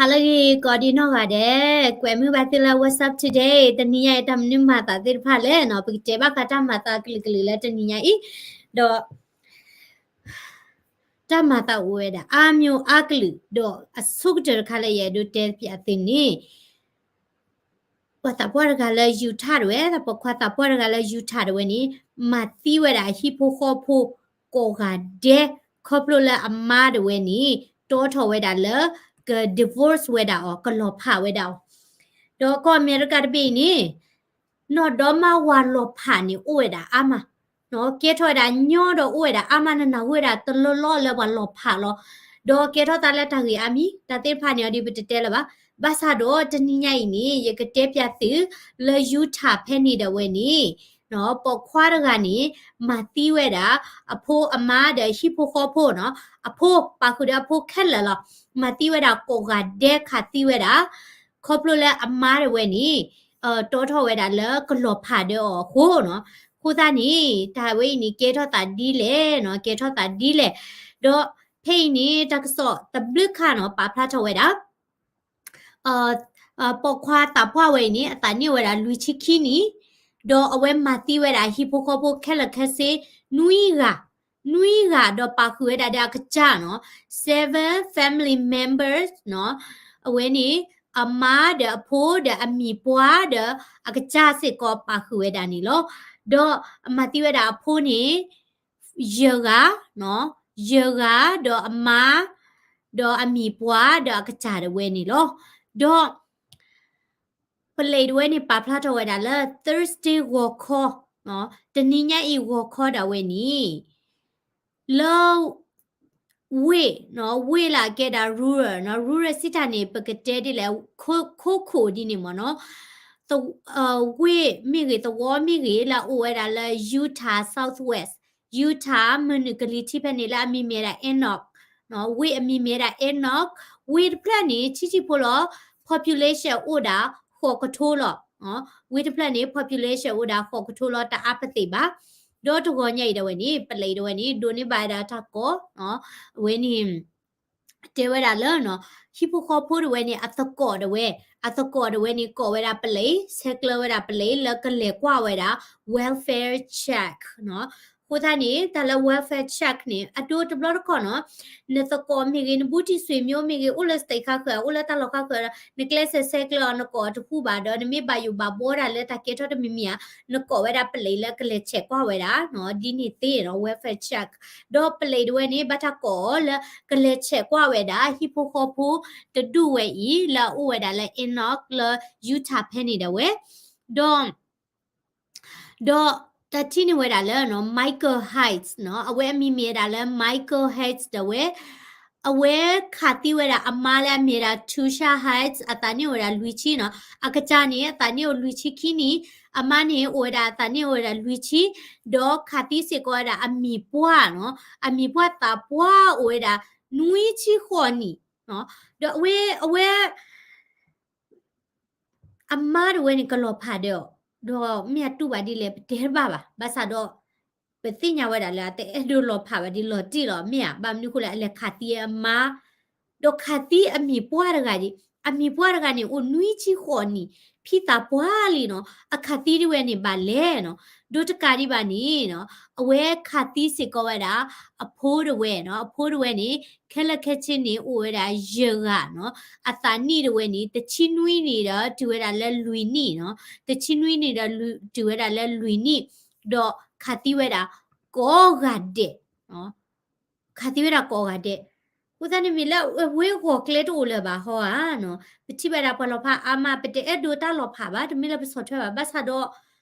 ဟါလၢအဂ့ၤ ကိးဒံနီၢ်ဂၤဒဲး, ကွဲမုာ်ဘၣ်သုလၢ What's up today တနံၤညါအံၤ တၢ်မနုၤမၤသးသ့ၣ်တဖၣ်လဲၣ်နီၤ, ပကတဲဘၣ်ဃးတၢ်မၤသးကလုာ်ကလုာ်လၢတနံၤညါအံၤ, ဒီး တၢ်မၤသးအိၣ်ဝဲဒၣ် အါမျိၤအါကလုာ်, ဒီးအဆိကတၢၢ်တခါလၢယအဲၣ်ဒိးတဲပၠးသုန့ၣ် ပှၤသးပှၢ်တဂၤလၢ Utah တဝဲ, ပိာ်ခွါသးပှၢ်တဂၤလၢ Utah တဝဲန့ၣ် မၤသံဝဲဒၣ်အဟံၣ်ဖိဃီဖိကိးဂၤဒဲး, ခီဖျိလၢအမါတဝဲန့ၣ် တီထီၣ်ဝဲဒၣ်လၢ က divorce ဝဲဒၣ်အီၤ, ကလီၤဖးဝဲဒၣ်အီၤ, ဒီးကီၢ်အမဲရကၤတဘ့ၣ်အံၤန့ၣ် နီၢ်ဒီမါဝၤလီၤဖးန့ၣ်အိၣ်ဝဲဒၣ်အါမး, ကဲထီၣ်ဝဲဒၣ်ညီဒီးအိၣ်ဝဲဒၣ်အါမး, နနၢ်ဟူဝဲဒၣ်တလီၢ်လီၢ်လၢပှၤလီၤဖးလီၤ, ဒီးကဲထီၣ်သးလၢတၢ်ဂ့ၢ်အါမံၤ, တၢ်သ့ၣ်တဖၣ်န့ၣ်အီၤဒီးပတတဲလၢၤဘၣ်, ဘၣ်ဆၣ်ဒီးတနံၤညါအံၤန့ၣ် ယကတဲပၠးသုလၢ Utah ဖဲန့ၣ်ဒၣ်ဝဲန့ၣ် ပိာ်ခွါတဂၤန့ၣ် မၤသံဝဲဒၣ် အဖိအမါဒီးအဟံၣ်ဖိဃီဖိနီၤ, အဖိ ပာ်ဃုာ်ဒီးအဖိခဲလၢာ်လီၤ, မၤသံဝဲဒၣ်ကိးဂၤဒဲး, ခးသံဝဲဒၣ်, ခီဖျိလၢအမါတဝဲန့ၣ် တီထီၣ်ဝဲဒၣ်လၢကလီၤဖးဒီးအီၤအဃိနီၤ, အဃိသတးန့ၣ် တၢ်ဝဲအံၤန့ၣ်ကဲထီၣ်သးဒ်လဲၣ်နီၤ, ကဲထီၣ်သးဒ်လဲၣ်, ဒီးဖဲအံၤန့ၣ် တၢ်ကစီၣ်တဘျုးခါနီၤ ပာ်ဖျါထီၣ်ဝဲဒၣ် ပိာ်ခွါသးပှၢ်ဝဲအံၤန့ၣ် အသးန့ၢ်ဝဲဒၣ်လွံၢ်ဆံခံနံၣ်, ဒီးအဝဲမၤသံဝဲဒၣ်ဟံၣ်ဖိဃီဖိခဲလၢာ်ခဲဆ့ နွံဂၤ, နွံဂၤဒီးပာ်ဃုာ်ဝဲဒၣ်ဒီးအကစၢ်နီၤ, seven family members နီၤ, အဝဲန့ၣ် အမါဒီးအဖိဒီးအမံၤပှၢ်ဒီးအကစၢ်စ့ၢ်ကီးပာ်ဃုာ်ဝဲဒၣ်န့ၣ်လီၤ, ဒီးအမၤသံဝဲဒၣ်အဖိန့ၣ် ယဲၢ်ဂၤ, ယဲၢ်ဂၤဒီးအမါ, ဒီးအမံၤပှၢ်ဒီးအကစၢ်တဝဲန့ၣ်လီၤ, ဒီး ပလံးတဝဲန့ၣ် ပာ်ဖျါထီၣ်ဝဲဒၣ်လၢ Thursday ဂီၤခီ, တနံၤညါအံၤဂီၤခီဒၣ်ဝဲန့ၣ် လၢ ဝ့ၢ်, ဝ့ၢ်လၢအကဲဒၣ် rural, rural စံးတၢ်န့ၣ် ပကတဲဒ်လဲၣ်, ခိခိၣ်ဒ်န့ၣ်မ့ၢ်နီၤ, ဝ့ၢ်မ့ၢ်ဂ့ၤ သဝီမ့ၢ်ဂ့ၤ လၢအအိၣ်ဝဲဒၣ်လၢ Utah Southwest, Utah မုၢ်နုာ်ကလံၤထံးဖဲန့ၣ်လၢအမံၤမ့ၢ်ဝဲဒၣ် Enoch, ဝ့ၢ်အမံၤမ့ၢ်ဝဲဒၣ် Enoch, ဝ့ၢ်တဖျၢၣ်န့ၣ် ဆံးဆံးဖိလီၤ, population အိၣ်ဒၣ် ဃိးကထိလီၤ, ဝ့ၢ်တဖျၢၣ်န့ၣ် population အိၣ်ဒၣ်ဃိးကထိလီၤ, တအါပသ့ၣ်ဘၣ်, ဒီးတဂီၤညါအံၤဒၣ်ဝဲန့ၣ် ပလံးတဝဲန့ၣ် ဒိးန့ၢ်ဘၣ်ဝဲဒၣ်တၢ်ကိး, အဝဲန့ၣ် တဲဝဲဒၣ်လၢ ဟံၣ်ဖိဃီဖိတဝဲန့ၣ် အသကိးတဝဲ, အသကိးတဝဲန့ၣ် ကိးဝဲဒၣ်ပလံး, ဆဲးကျၢဝဲဒၣ်ပလံးလၢကလဲၤကွၢ်ဝဲဒၣ် welfare check နီၤ, အဃိသတးန့ၣ် တၢ်လၢ welfare check န့ၣ် အဒိတဘျီတခီၣ်နီၤ, နသကိးမ့ၢ်ဂ့ၤ နဘူးတံၢ်ဆွေမျိုးမ့ၢ်ဂ့ၤ အိၣ်လၢ state ခါဃၢၤ အိၣ်လၢတၢ်လီၢ်ခါဃၢၤ နကျဲးစၢးဆဲးကျၢအီၤ နကိးအီၤတဟူဘၣ်ဒီး နမ့ၢ်ဘၣ်ယိၣ်ဘၣ်ဘှီတၢ်လၢတၢ်ကဲထီၣ်တမံၤမံၤဧါ, နကိးဝဲဒၣ်ပလံးလၢကလဲၤဆဲးကွၢ်ဝဲဒၣ်နီၤ, ဒ်န့ၣ်သ့နီၤ welfare check, ဒီးပလံးတဝဲန့ၣ် ဘၣ်တၢ်ကိးအီၤလၢကလဲၤဆဲးကွၢ်ဝဲဒၣ် ဟံၣ်ဖိဃီဖိတဒူၣ်ဝဲအံၤ လၢအအိၣ်ဝဲဒၣ်လၢ Enoch လၢ Utah ဖဲန့ၣ်ဒၣ်ဝဲ, ဒီး ဒီးတၢ်ထံၣ်န့ၢ်ဝဲဒၣ်လၢ Michael Hyde နီၤ, အဝဲအမံၤမ့ၢ်ဝဲဒၣ်လၢ Michael Hyde ဒၣ်ဝဲ, အဝဲခးသံဝဲဒၣ်အမါလၢအမ့ၢ်ဝဲဒၣ် Tusha Hyde အသးန့ၢ်အိၣ်ဝဲဒၣ်လွံၢ်ဆံနီၤ, အကစၢ်န့ၣ် အသးန့ၢ်အိၣ်လွံၢ်ဆံခံနံၣ်, အမါန့ၣ်အိၣ်ဝဲဒၣ်အသးန့ၢ်အိၣ်ဝဲဒၣ်လွံၢ်ဆံ, ဒီးခးသံစ့ၢ်ကီးဝဲဒၣ်အမံၤပှၢ်နီၤ, အမံၤပှၢ်သးပှၢ်အိၣ်ဝဲဒၣ်နွံဆံဃိးနံၣ်, ဒီးအဝဲ အဝဲ အမါတဝဲန့ၣ် ကလီၤဖးဒီးအီၤ, ဒီးမ့ၢ်အတူၢ်ဘၣ်ဒ်လဲၣ် ပတဲတဘၣ်ဘၣ်. ဘၣ်ဆၣ်ဒီး ပသ့ၣ်ညါဝဲဒၣ်လၢအတအဲၣ်ဒိးလီၤဖးဘၣ်ဒ်လီၤတံၢ်လီၤ မ့ၢ်ဧါ. ဘၣ်မနုၤအဃိလဲၣ် အလဲၤခးသံအမါ, ဒီးခးသံအမံၤပှၢ်တဂၤဒံး, အမံၤပှၢ်တဂၤန့ၣ် အိၣ်နွံဆံဃိးနံၣ်, ဖံသးပှၢ်လံနီၤ, အခးသံတဝဲန့ၣ်ဘၣ်လဲၣ်နီၤ. ဒီးတကးဒံးဘၣ်န့ၣ်နီၤ, အဝဲခးသံစ့ၢ်ကီးဝဲဒၣ် အဖိတဝဲနီၤ, အဖိတဝဲန့ၣ် ခဲလၢာ်ခဲဆ့န့ၣ် အိၣ်ဝဲဒၣ်ယဲၢ်ဂၤနီၤ, အသးနံၣ်တဝဲန့ၣ် တဆံနွံနံၣ်ဒီးတုၤဝဲဒၣ်လၢလွံၢ်နံၣ်နီၤ, တဆံနွံနံၣ်ဒီးတုၤဝဲဒၣ်လၢလွံၢ်နံၣ်, ဒီးခးသံဝဲဒၣ်ကိးဂၤဒဲး, ခးသံဝဲဒၣ်ကိးဂၤဒဲး. အဃိသတးန့ၣ်မ့ၢ်လၢအဝဲဂီၤကျဲတအိၣ်လၢၤဘၣ်ဟီဧါနီၤ, ပထံၣ်ဘၣ်ဒၣ်ပှၤလီၤဖးအါမး ပတအဲၣ်ဒိးတၢ်လီၤဖးဘၣ်, တမ့ၢ်လၢပဆီၣ်ထွဲဘၣ်, ဘၣ်ဆၣ်ဒီး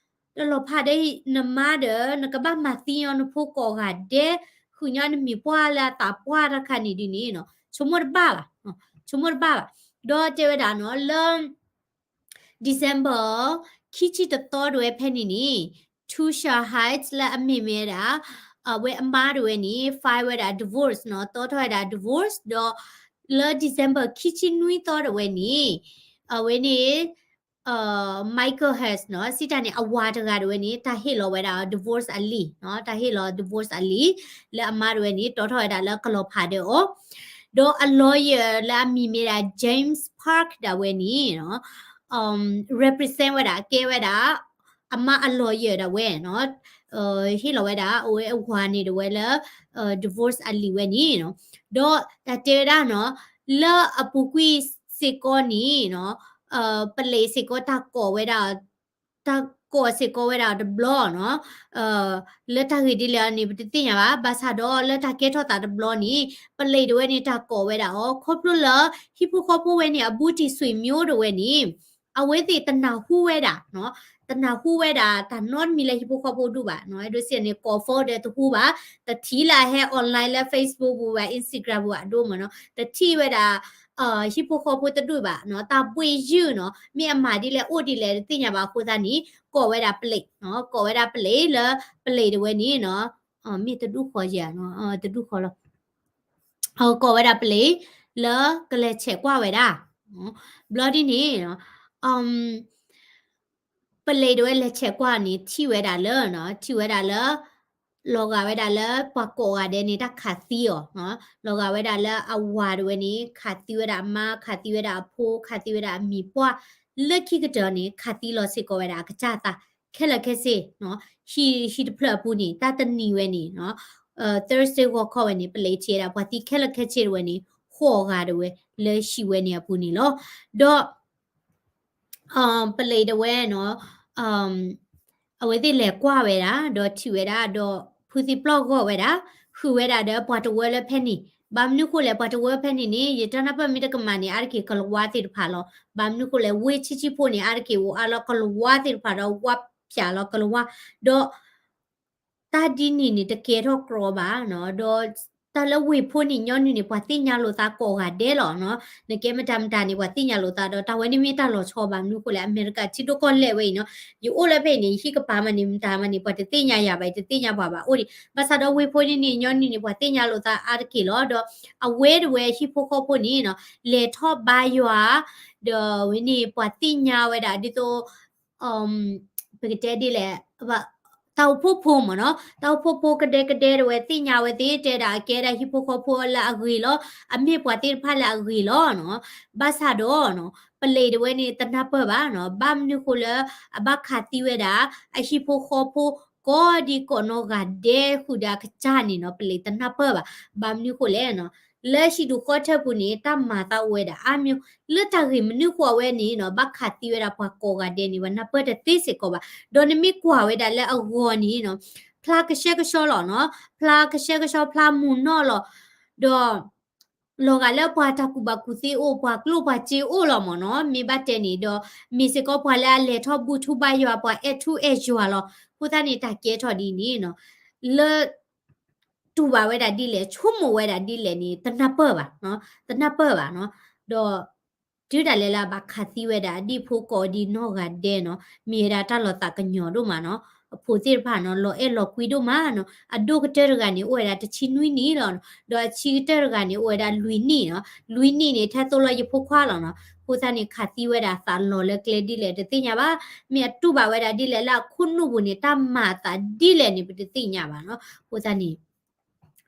တလီၤဖးဒီးနမါဒီး နကဘၣ်မၤသံညီနဖိကိးဂၤဒဲး, ဃုာ်ညီနမံၤပှၢ်လၢအသးပှၢ်တခါန့ၣ်ဒ်န့ၣ်နီၤ, ဆိကမိၣ်တဘၣ်ဘၣ်, ဆိကမိၣ်တဘၣ်ဘၣ်. ဒီးတဲဝဲဒၣ်နီၤ လၢ December ခံဆံတသီတဝဲဖဲန့ၣ်န့ၣ် Tusha Hyde လၢအမ့ၢ်မ့ၢ်ဝဲဒၣ် အဝဲအမါတဝဲန့ၣ် file ဝဲဒၣ် divorce နီၤ, တီထီၣ်ဝဲဒၣ် divorce ဒီး လၢ December ခံဆံနွံသီတဝဲန့ၣ် အဝဲန့ၣ် Michael Hyde နီၤ, စံးတၢ်န့ၣ် အဝၤတဂၤတဝဲန့ၣ် တၢ်ဟ့ၣ်လီၤဝဲဒၣ် divorce အလံာ်နီၤ, တၢ်ဟ့ၣ်လီၤ divorce အလံာ် လၢအမါတဝဲန့ၣ် တီထီၣ်ဝဲဒၣ်လၢကလီၤဖးဒီးအီၤ. ဒီးအ lawyer လၢအမံၤမ့ၢ်ဒၣ် James Park ဒၣ်ဝဲန့ၣ်နီၤ represent ဝဲဒၣ် ကဲဝဲဒၣ် အမါအ lawyer ဒၣ်ဝဲနီၤ ဟ့ၣ်လီၤဝဲဒၣ် အဝဲအဝၤန့ၣ်ဒၣ်ဝဲလၢ divorce အလံာ်ဝဲန့ၣ်နီၤ ဒီးတၢ်တဲဝဲဒၣ်နီၤ လၢအပူၤကွံာ်စ့ၢ်ကီးန့ၣ်နီၤ ပလံးစ့ၢ်ကီးတၢ်ကိးဝဲဒၣ် တၢ်ကိးစ့ၢ်ကီးဝဲဒၣ်တဘျီနီၤ လၢတၢ်ဂ့ၢ်ဒ်လဲၣ်န့ၣ် ပတသ့ၣ်ညါဘၣ် ဘၣ်ဆၣ်ဒီးလၢတၢ်ကဲထီၣ်သးတဘျီန့ၣ် ပလံးဒၣ်ဝဲန့ၣ် တၢ်ကိးဝဲဒၣ်အီၤ ခီဖျိလၢ ဟံၣ်ဖိဃီဖိဝဲန့ၣ် အဘူးတံၢ်ဆွေမျိုးဒၣ်ဝဲန့ၣ် အဝဲသ့ၣ်တနၢ်ဟူဝဲဒၣ်နီၤ တနၢ်ဟူဝဲဒၣ် တၢ်နီတမံၤလၢဟံၣ်ဖိဃီဖိဒူၣ်ဘၣ်နီၤ အဲၣ်ဒိးစံးန့ၣ် ကိး phone ဒီးတဟူဘၣ် တထံၣ်လၢအဟဲ online လၢ Facebook ပူၤဘၣ် Instagram ပူၤဘၣ်အဒိမ့ၢ်နီၤ တထံၣ်ဝဲဒၣ် ဟံၣ်ဖိဃီဖိတဒူၣ်ဘၣ်နီၤ တၢ်ဘှ့ၣ်ယုၢ်နီၤ မ့ၢ်အမၤဒ်လဲၣ်အိၣ်ဒ်လဲၣ်တသ့ၣ်ညါဘၣ်အဃိသတးန့ၣ် ကိးဝဲဒၣ်ပလံးနီၤ ကိးဝဲဒၣ်ပလံးလၢပလံးဒၣ်ဝဲန့ၣ်နီၤ မ့ၢ်တဒူၣ်ဃီဧါ တဒူၣ်ဃီလီၤ ကိးဝဲဒၣ်ပလံး လၢကလဲၤဆဲးကွၢ်ဝဲဒၣ် ဘျီဒ်န့ၣ် ပလံးဒၣ်ဝဲလဲၤဆဲးကွၢ်န့ၣ် ထံၣ်ဝဲဒၣ်လၢနီၤ ထံၣ်ဝဲဒၣ်လၢ လီၤဂာ်ဝဲဒၣ်လၢပှၤကိးဂၤဒဲးန့ၣ် တၢ်ခးသံအီၤနီၤ လီၤဂာ်ဝဲဒၣ်လၢအဝၤဒၣ်ဝဲန့ၣ် ခးသံဝဲဒၣ်အမါ ခးသံဝဲဒၣ်အဖိ ခးသံဝဲဒၣ်အမံၤပှၢ် လၢခံကတၢၢ်န့ၣ် ခးသံလီၤစ့ၢ်ကီးဝဲဒၣ်အကစၢ်သး ခဲလၢာ်ခဲဆ့နီၤ ဟံၣ် ဟံၣ်တဖျၢၣ်အပူၤန့ၣ် တၢ်တနံၤဝဲန့ၣ်နီၤ Thursday ဂီၤခီဝဲန့ၣ် ပလံးထံၣ်ဝဲဒၣ်ပှၤသံခဲလၢာ်ခဲဆ့ဒၣ်ဝဲန့ၣ် ဃိးဂၤဒၣ်ဝဲ လၢဟံၣ်ဝဲန့ၣ်အပူၤန့ၣ်လီၤ ဒီး ပလံးဒၣ်ဝဲနီၤ အဝဲသ့ၣ်လဲၤကွၢ်ဝဲဒၣ် ဒီးထံၣ်ဝဲဒၣ် ဒီးဖုသံပျီၢ်ဂီၢ်ဝဲဒၣ် ဃုာ်ဝဲဒၣ်ဒီးပှၤတဝၢလၢဖဲန့ၣ် ဘၣ်မနုၤဃိလဲၣ် ပှၤတဝၢဖဲန့ၣ်န့ၣ် ယတၢ်နၢ်ပၢၢ်မ့ၢ်တကမၣ်န့ၣ် အါတက့ၢ်ကလံးဝါသ့ၣ်တဖၣ်လီၤ ဘၣ်မနုၤဃိလဲၣ် ဝ့ၢ်ဆံးဆံးဖိန့ၣ် အါတက့ၢ်အိၣ်အါလီၤကလံးဝါသ့ၣ်တဖၣ်ဒီး ဝါဖၠးလီၤကလံးဝါ ဒီး တၢ်ဒ်န့ၣ်န့ၣ် တကဲထီၣ်ကြီဘၣ်နီၤ ဒီး တၢ်လၢဝ့ၢ်ဖိန့ၣ် ညီနုၢ်န့ၣ် ပှၤသ့ၣ်ညါလိာ်သးကိးဂၤဒဲးလီၤနီၤ နကဲမတၤမတၤန့ၣ် ပှၤသ့ၣ်ညါလိာ်သးဒီး တၢ်ဝဲန့ၣ်မ့ၢ်တၢ်လီၤဆီဘၣ် မနုၤဃိလဲၣ် အမဲရကၤထံဒိၣ်ကီၢ်လဲၢ်ဝဲအံၤနီၤ ယအိၣ်လၢဖဲအံၤန့ၣ် ယဟံၣ်ကပၤမးန့ၣ် မတၤမးန့ၣ် ပှၤတသ့ၣ်ညါယၤဘၣ် ယတသ့ၣ်ညါပှၤဘၣ်အိၣ်ဒံး ဘၣ်ဆၣ်ဒီးဝ့ၢ်ဖိန့ၣ်န့ၣ် ညီနုၢ်န့ၣ် ပှၤသ့ၣ်ညါလိာ်သးအါတက့ၢ်လီၤ ဒီးအဝဲဒၣ်ဝဲဟံၣ်ဖိဃီဖိန့ၣ်နီၤ လဲၤထီၣ်ဘါယွၤ ဒီးဝဲန့ၣ် ပှၤသ့ၣ်ညါဝဲဒၣ်ဒ်သိး ပကတဲဒ်လဲၣ် တၢ်အိၣ်ဖှိၣ်ဖိမ့ၢ်နီၤ တၢ်အိၣ်ဖှိၣ်ဖိကဒဲကဒဲဒၣ်ဝဲသ့ၣ်ညါဝဲသ့ၣ် တဲဒၣ်အကဲဒၣ်ဟံၣ်ဖိဃီဖိလၢအဂ့ၤလီၤ အမ့ၢ်ပှၤသ့ၣ်တဖၣ်လၢအဂ့ၤလီၤနီၤ ဘၣ်ဆၣ်ဒီးနီၤ ပလံးဒၣ်ဝဲန့ၣ် တနၢ်ပၢၢ်ဘၣ်နီၤ ဘၣ်မနုၤဃိလၢ အဘၣ်ခးသံဝဲဒၣ် အဟံၣ်ဖိဃီဖိ ကိးဒံကိးနီၢ်ဂၤဒဲးဃုာ်ဒီးအကစၢ်န့ၣ်နီၤ ပလံးတနၢ်ပၢၢ်ဘၣ် ဘၣ်မနုၤဃိလဲၣ်နီၤ လၢဟံၣ်ဒူၣ်ဃီထၢပူၤန့ၣ် တၢ်မၤသးအိၣ်ဝဲဒၣ်အါမး လၢတၢ်ဂ့ၢ်မနုၤဃိအဝဲန့ၣ်နီၤ ဘၣ်ခးသံဝဲဒၣ်ပှၤကိးဂၤဒဲးန့ၣ် ပှၤနၢ်ပၢၢ်တသ့စ့ၢ်ကီးဘၣ် ဒီးနမ့ၢ်ကွၢ်ဝဲဒၣ်လၢအဂီၢ်န့ၣ်နီၤ ဖျါကဆှဲကဆှီလီၤနီၤ ဖျါကဆှဲကဆှီဖျါမုာ်နီၢ်လီၤ ဒီး လီၤဂာ်လၢပှၤတၢ်ကူၣ်ဘၣ်ကူၣ်သ့အိၣ် ပှၤကျိၣ်ပှၤစ့အိၣ်လီၤမ့ၢ်နီၤ မ့ၢ်ဘၣ်တဲန့ၣ်ဒီး မ့ၢ်စ့ၢ်ကီးပှၤလၢအလဲၤထီၣ်ဘူၣ်ထူဘါယွၤ ပှၤအဲၣ်ထူအဲၣ်ယွၤလီၤ အဃိသတးန့ၣ် တၢ်ကဲထီၣ်ဒ်န့ၣ်နီၤ လၢ တူၢ်ဘၣ်ဝဲဒၣ်ဒ်လဲၣ် ဆိကမိၣ်ဝဲဒၣ်ဒ်လဲၣ်န့ၣ် တနၢ်ပၢၢ်ဘၣ်နီၤ တနၢ်ပၢၢ်ဘၣ်နီၤ ဒီး တုၤဒၣ်လဲာ်လၢအဘၣ်ခးသံဝဲဒၣ် အဒံၣ်ဖိကိးဒံနီၢ်ဂၤဒဲးနီၤ မ့ၢ်ဝဲဒၣ်တၢ်လီၤသးကညီၤဒိၣ်မးနီၤ အဖိသ့ၣ်တဖၣ်နီၤ လီၤအဲၣ်လီၤကွံဒိၣ်မးနီၤ အဒိၣ်ကတၢၢ်တဂၤန့ၣ် အိၣ်ဝဲဒၣ်တဆံနွံနံၣ်လီၤ ဒီးအဆံးကတၢၢ်တဂၤန့ၣ် အိၣ်ဝဲဒၣ်လွံၢ်နံၣ်နီၤ လွံၢ်နံၣ်န့ၣ် ထဲသိလီၤယဖိခွါလီၤနီၤ အဃိသတးန့ၣ် ခးသံဝဲဒၣ်သးလီၤလၢကျဲဒ်လဲၣ် တသ့ၣ်ညါဘၣ် မ့ၢ်အတူၢ်ဘၣ်ဝဲဒၣ်ဒ်လဲၣ်လၢအခိၣ်နူာ်ပူၤန့ၣ် တၢ်မၤအသးဒ်လဲၣ်န့ၣ် ပတသ့ၣ်ညါဘၣ်နီၤ အဃိသတးန့ၣ်